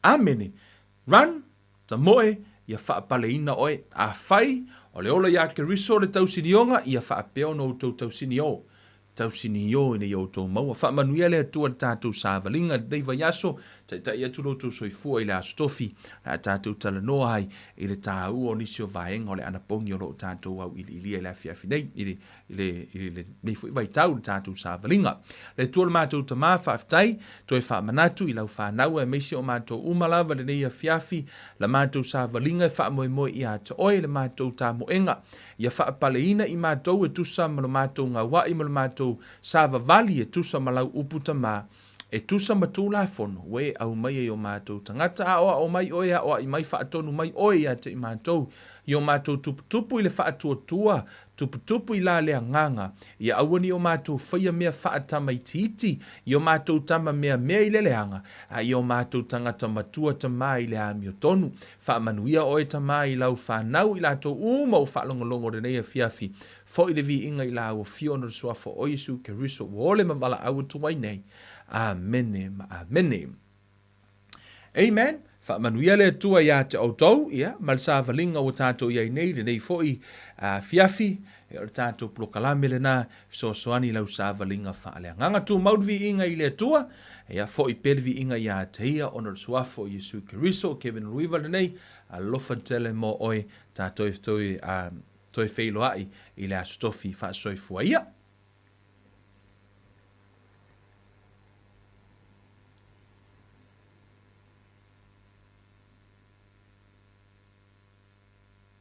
Amene. Run, tamoe, ia faapaleina oe. Afai, o le ola iā Keriso le tausinioga, ia faapea ona outou tausinio. Tausinio ina ia outou maua. Faamanuia le Atua i le tatou savaliga i lenei vaiaso. Taitai atu lo outou soifua i le Aso Tofi, o le a tatou talanoa ai i le taua o nisi o vaega o le anapogi o lo o tatou auiliilia i le afiafi nei, i le i le, i lenei foi vaitau i le tatou savaliga. Le Atua le matou Tama, faafetai, toe faamanatu i lau fanau aemaise o matou uma lava i lenei afiafi, la matou savaliga e faamoemoe ia te Oe le matou tamoega. Ia faapaleina i matou e tusa ma lo matou gaua'i ma lo matou savavali e tusa ma lau upu Tama, e tusa ma Tulafono ua e aumaia i o matou tagata, aoao mai oe, aoa'i mai, faatonu mai oe ia te i matou, i o matou tuputupu i le faatuatua, tuputupu i la le agaga, ia aua ne i o matou faia mea faatamaitiiti, i o matou tama meamea i le leaga, a ia o matou tagata matua tama i le amiotonu. Faamanuia oe tama i lau fanau i latou uma ua faalogologo i lenei afiafi, foi le viiga i la ua fio ona le suafa o Iesu Keriso ua ole ma valaau atu ai nei. Amene ma amene. Amen. Faamanuia le Atua iā te outou, ia, ma le savaliga ua tatou i ai nei, lenei foi afiafi, ia, o le tatou polokalame lenā, fesoasoani i lau savaliga faaleagaga. Tumau le viiga i le Atua, ia, foi pea le viiga iā te Ia, ona o le Suafa o Iesu Keriso. O Kevin Luiva lenei, alofa tele mo oe, tatou toe feiloai i le Aso Tofi. Faasoifua ia.